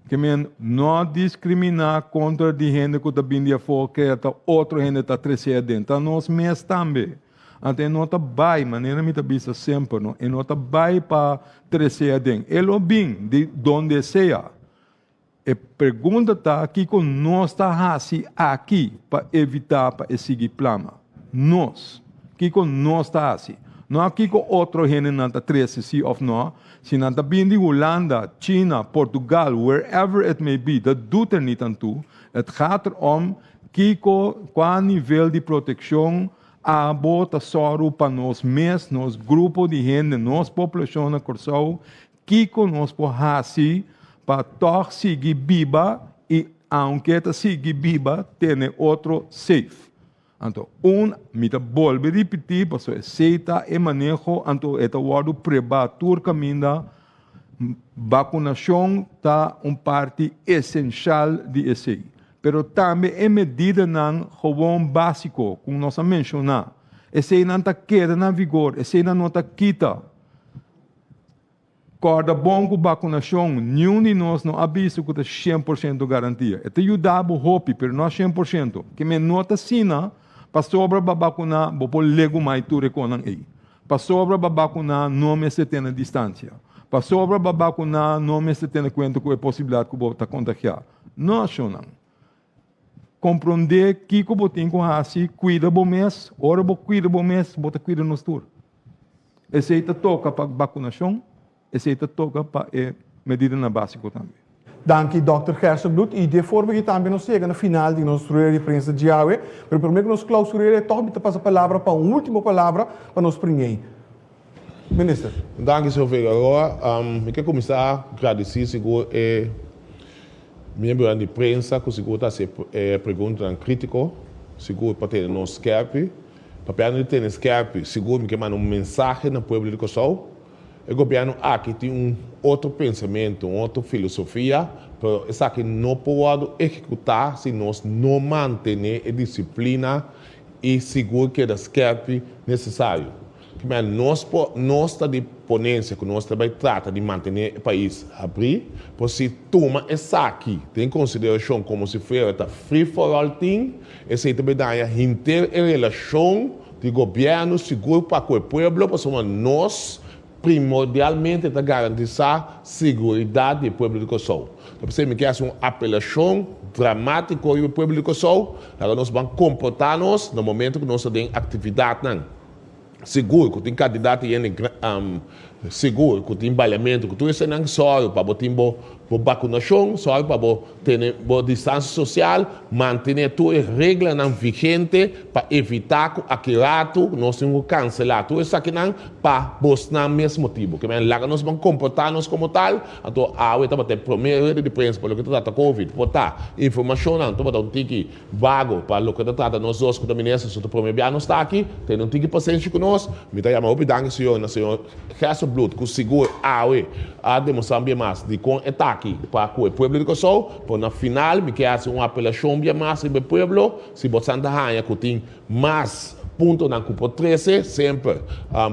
Ke men no diskriminá kontra di hende ku ta bin di afó keda ta otro hende ta tresé aden. Ta nos mes tambe. Anto e no ta bai, manera mi ta bisa semper, no, e no ta bai pa tresé aden. E lo bin di donde sea. E pregunta ta kiko nos ta hasi aki pa evitá pa e sigui plama? Nos. Kiko nos ta hasi? No a kiko otro hendenan ta trese si òf no. Si nan ta bini di Hulanda, China, Portugal, wherever it may be, dat doet er niet aan toe. Het gaat er om kiko, kua nivel di protekshon abo ta sòru pa nos mes, nos grupo di hende, nos poblashon na Kòrsou, Kiko nos por hasi pa tòg sigui biba i aunke ta sigui biba tene otro safe? Anto un, mi ta bolbe ripití pasobra esei ta e maneho, anto e ta wòrdu prebá tur kaminda, bakunashon ta un parti esenshal di esei. Pero tambe e medidanan gewon básiko ku nos a menshoná, eseinan ta keda na vigor, eseinan no ta kita. Kòrda bon ku bakunashon, niun di nos no a bisa ku ta 100% garantia. E ta yuda bo hopi, pero no 100%. Ke men no ta asina, pasobra bo a bakuná bo por legumai tur e konan ei. Pasobra bo a bakuná no mester tene distansia. Pasobra bo a bakuná no mester tene kuenta ku e posibilidat ku bo ta kontagiá. No, shonnan. Komprondé kiko bo tin ku hasi, kuida bo mes. Ora bo kuida bo mes, bo ta kuida nos tur. Esei ta toka pa bakunashon, esei ta toka pa e medidanan básiko tambe. Danki Dòkter Gerstenbluth i di e forma aki tambe nos yega na final di nos rueda di prensa djawe, pero prome ku nos klausur'é tòg mi ta pasa palabra pa un último palabra pa nos premier. Minister. Danki señor Figueroa. Mi ke kuminsá gradisí sigur e miembronan di prensa ku sigur ta hasi e preguntanan krítiko, sigur pa tene nos skèrpi. Papiando di tene skèrpi, sigur mi ke manda un mensahe na pueblo di Kòrsou. E gobièrnu aki tin un otro pensamentu, un otro filosofia, pero esaki no por wòrdu ehekutá si nos no mantené e disiplina i sigur keda skèrpi nesesario. Ke men nos por nos ta di ponensia ku nos ta bai trata di mantené e pais habrí, por si tuma esaki den konsiderashon komo si fuera ta free for all tin, esei ta bai daña henter e relashon di gobièrnu sigur pa ku e pueblo pasobra nos primordialmente ta garantisá siguridat di e pueblo di Kòrsou. Ta p'esei mi ke hasi un apelashon dramátiko riba e pueblo di Kòrsou, laga nos ban komportá nos na momento ku nos ta den aktividatnan. Sigur ku tin kantidat di hende sigur ku tin baliamentu ku tur eseinan, sòru pa bo tin bo bakunashon, sòru pa bo Tene bo distansia sosial, mantené tur e reglanan vigente pa evitá ku aki ratu nos tin ku kanselá tur esakinan pa bosnan mes motibu. Ke men laga nos ban komportá nos komo tal, anto awe tabata e promé rueda di prensa pa loke ta trata covid. Por ta, informashonnan tabata un tiki vago pa loke ta trata nos dos ku ta minister, so ta promé bia nos ta aki, tene un tiki pasenshi ku nos. Mi ta yama hopi danki señor na señor Gerstenbluth ku sigur awe a demostrá un bia mas dikon e ta aki pa ku e pueblo di Kòrsou, pero na final mi ke hasi un apelashon bia mas riba e pueblo, si bo san ta haña ku tin mas puntonan ku por trese, semper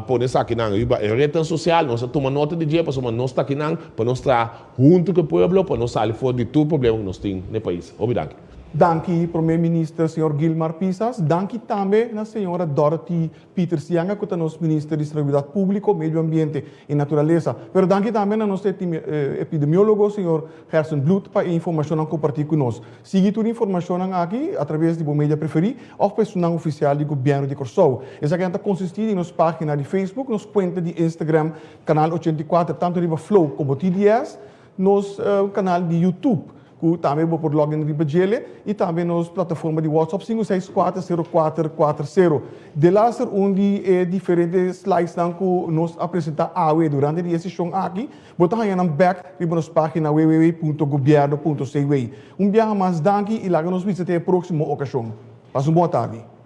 pone esakinan riba e retnan sosial, nos a tuma nota di dje pasobra nos ta akinan pa nos traha huntu ku e pueblo pa nos sali for di tur problema ku nos tin na e pais. Hopi danki. Danki Prome Minister señor Gilmar Pisas. Danki tambe na señora Dorothy Pieters Janga ku ta nos Minister di Salubridad Públiko, Medio Ambiente i Naturalesa. Pero danki tambe na nos epidemiólogo señor Gerson Bloed pa e informashonnan kompartí ku nos. Sigui tur informashonnan aki atraves di bo media preferí òf pa esunnan ofisial di Gobièrnu di Kòrsou. Esakinan ta konsistí di nos página di Facebook, nos kuenta di Instagram, Kanal 84 tantu riba Flow komo TDS, nos kanal di YouTube ku tambe bo por login riba djele i tambe nos plataforma di WhatsApp 5640440. Delaster un di e diferente slidesnan ku nos a presentá awe durante di e seshon aki, bo ta haña nan bèk riba nos página www.gobierno.cw. Un biaha mas danki i laga nos bisa te e próksimo okashon. Pasa un bon atardi.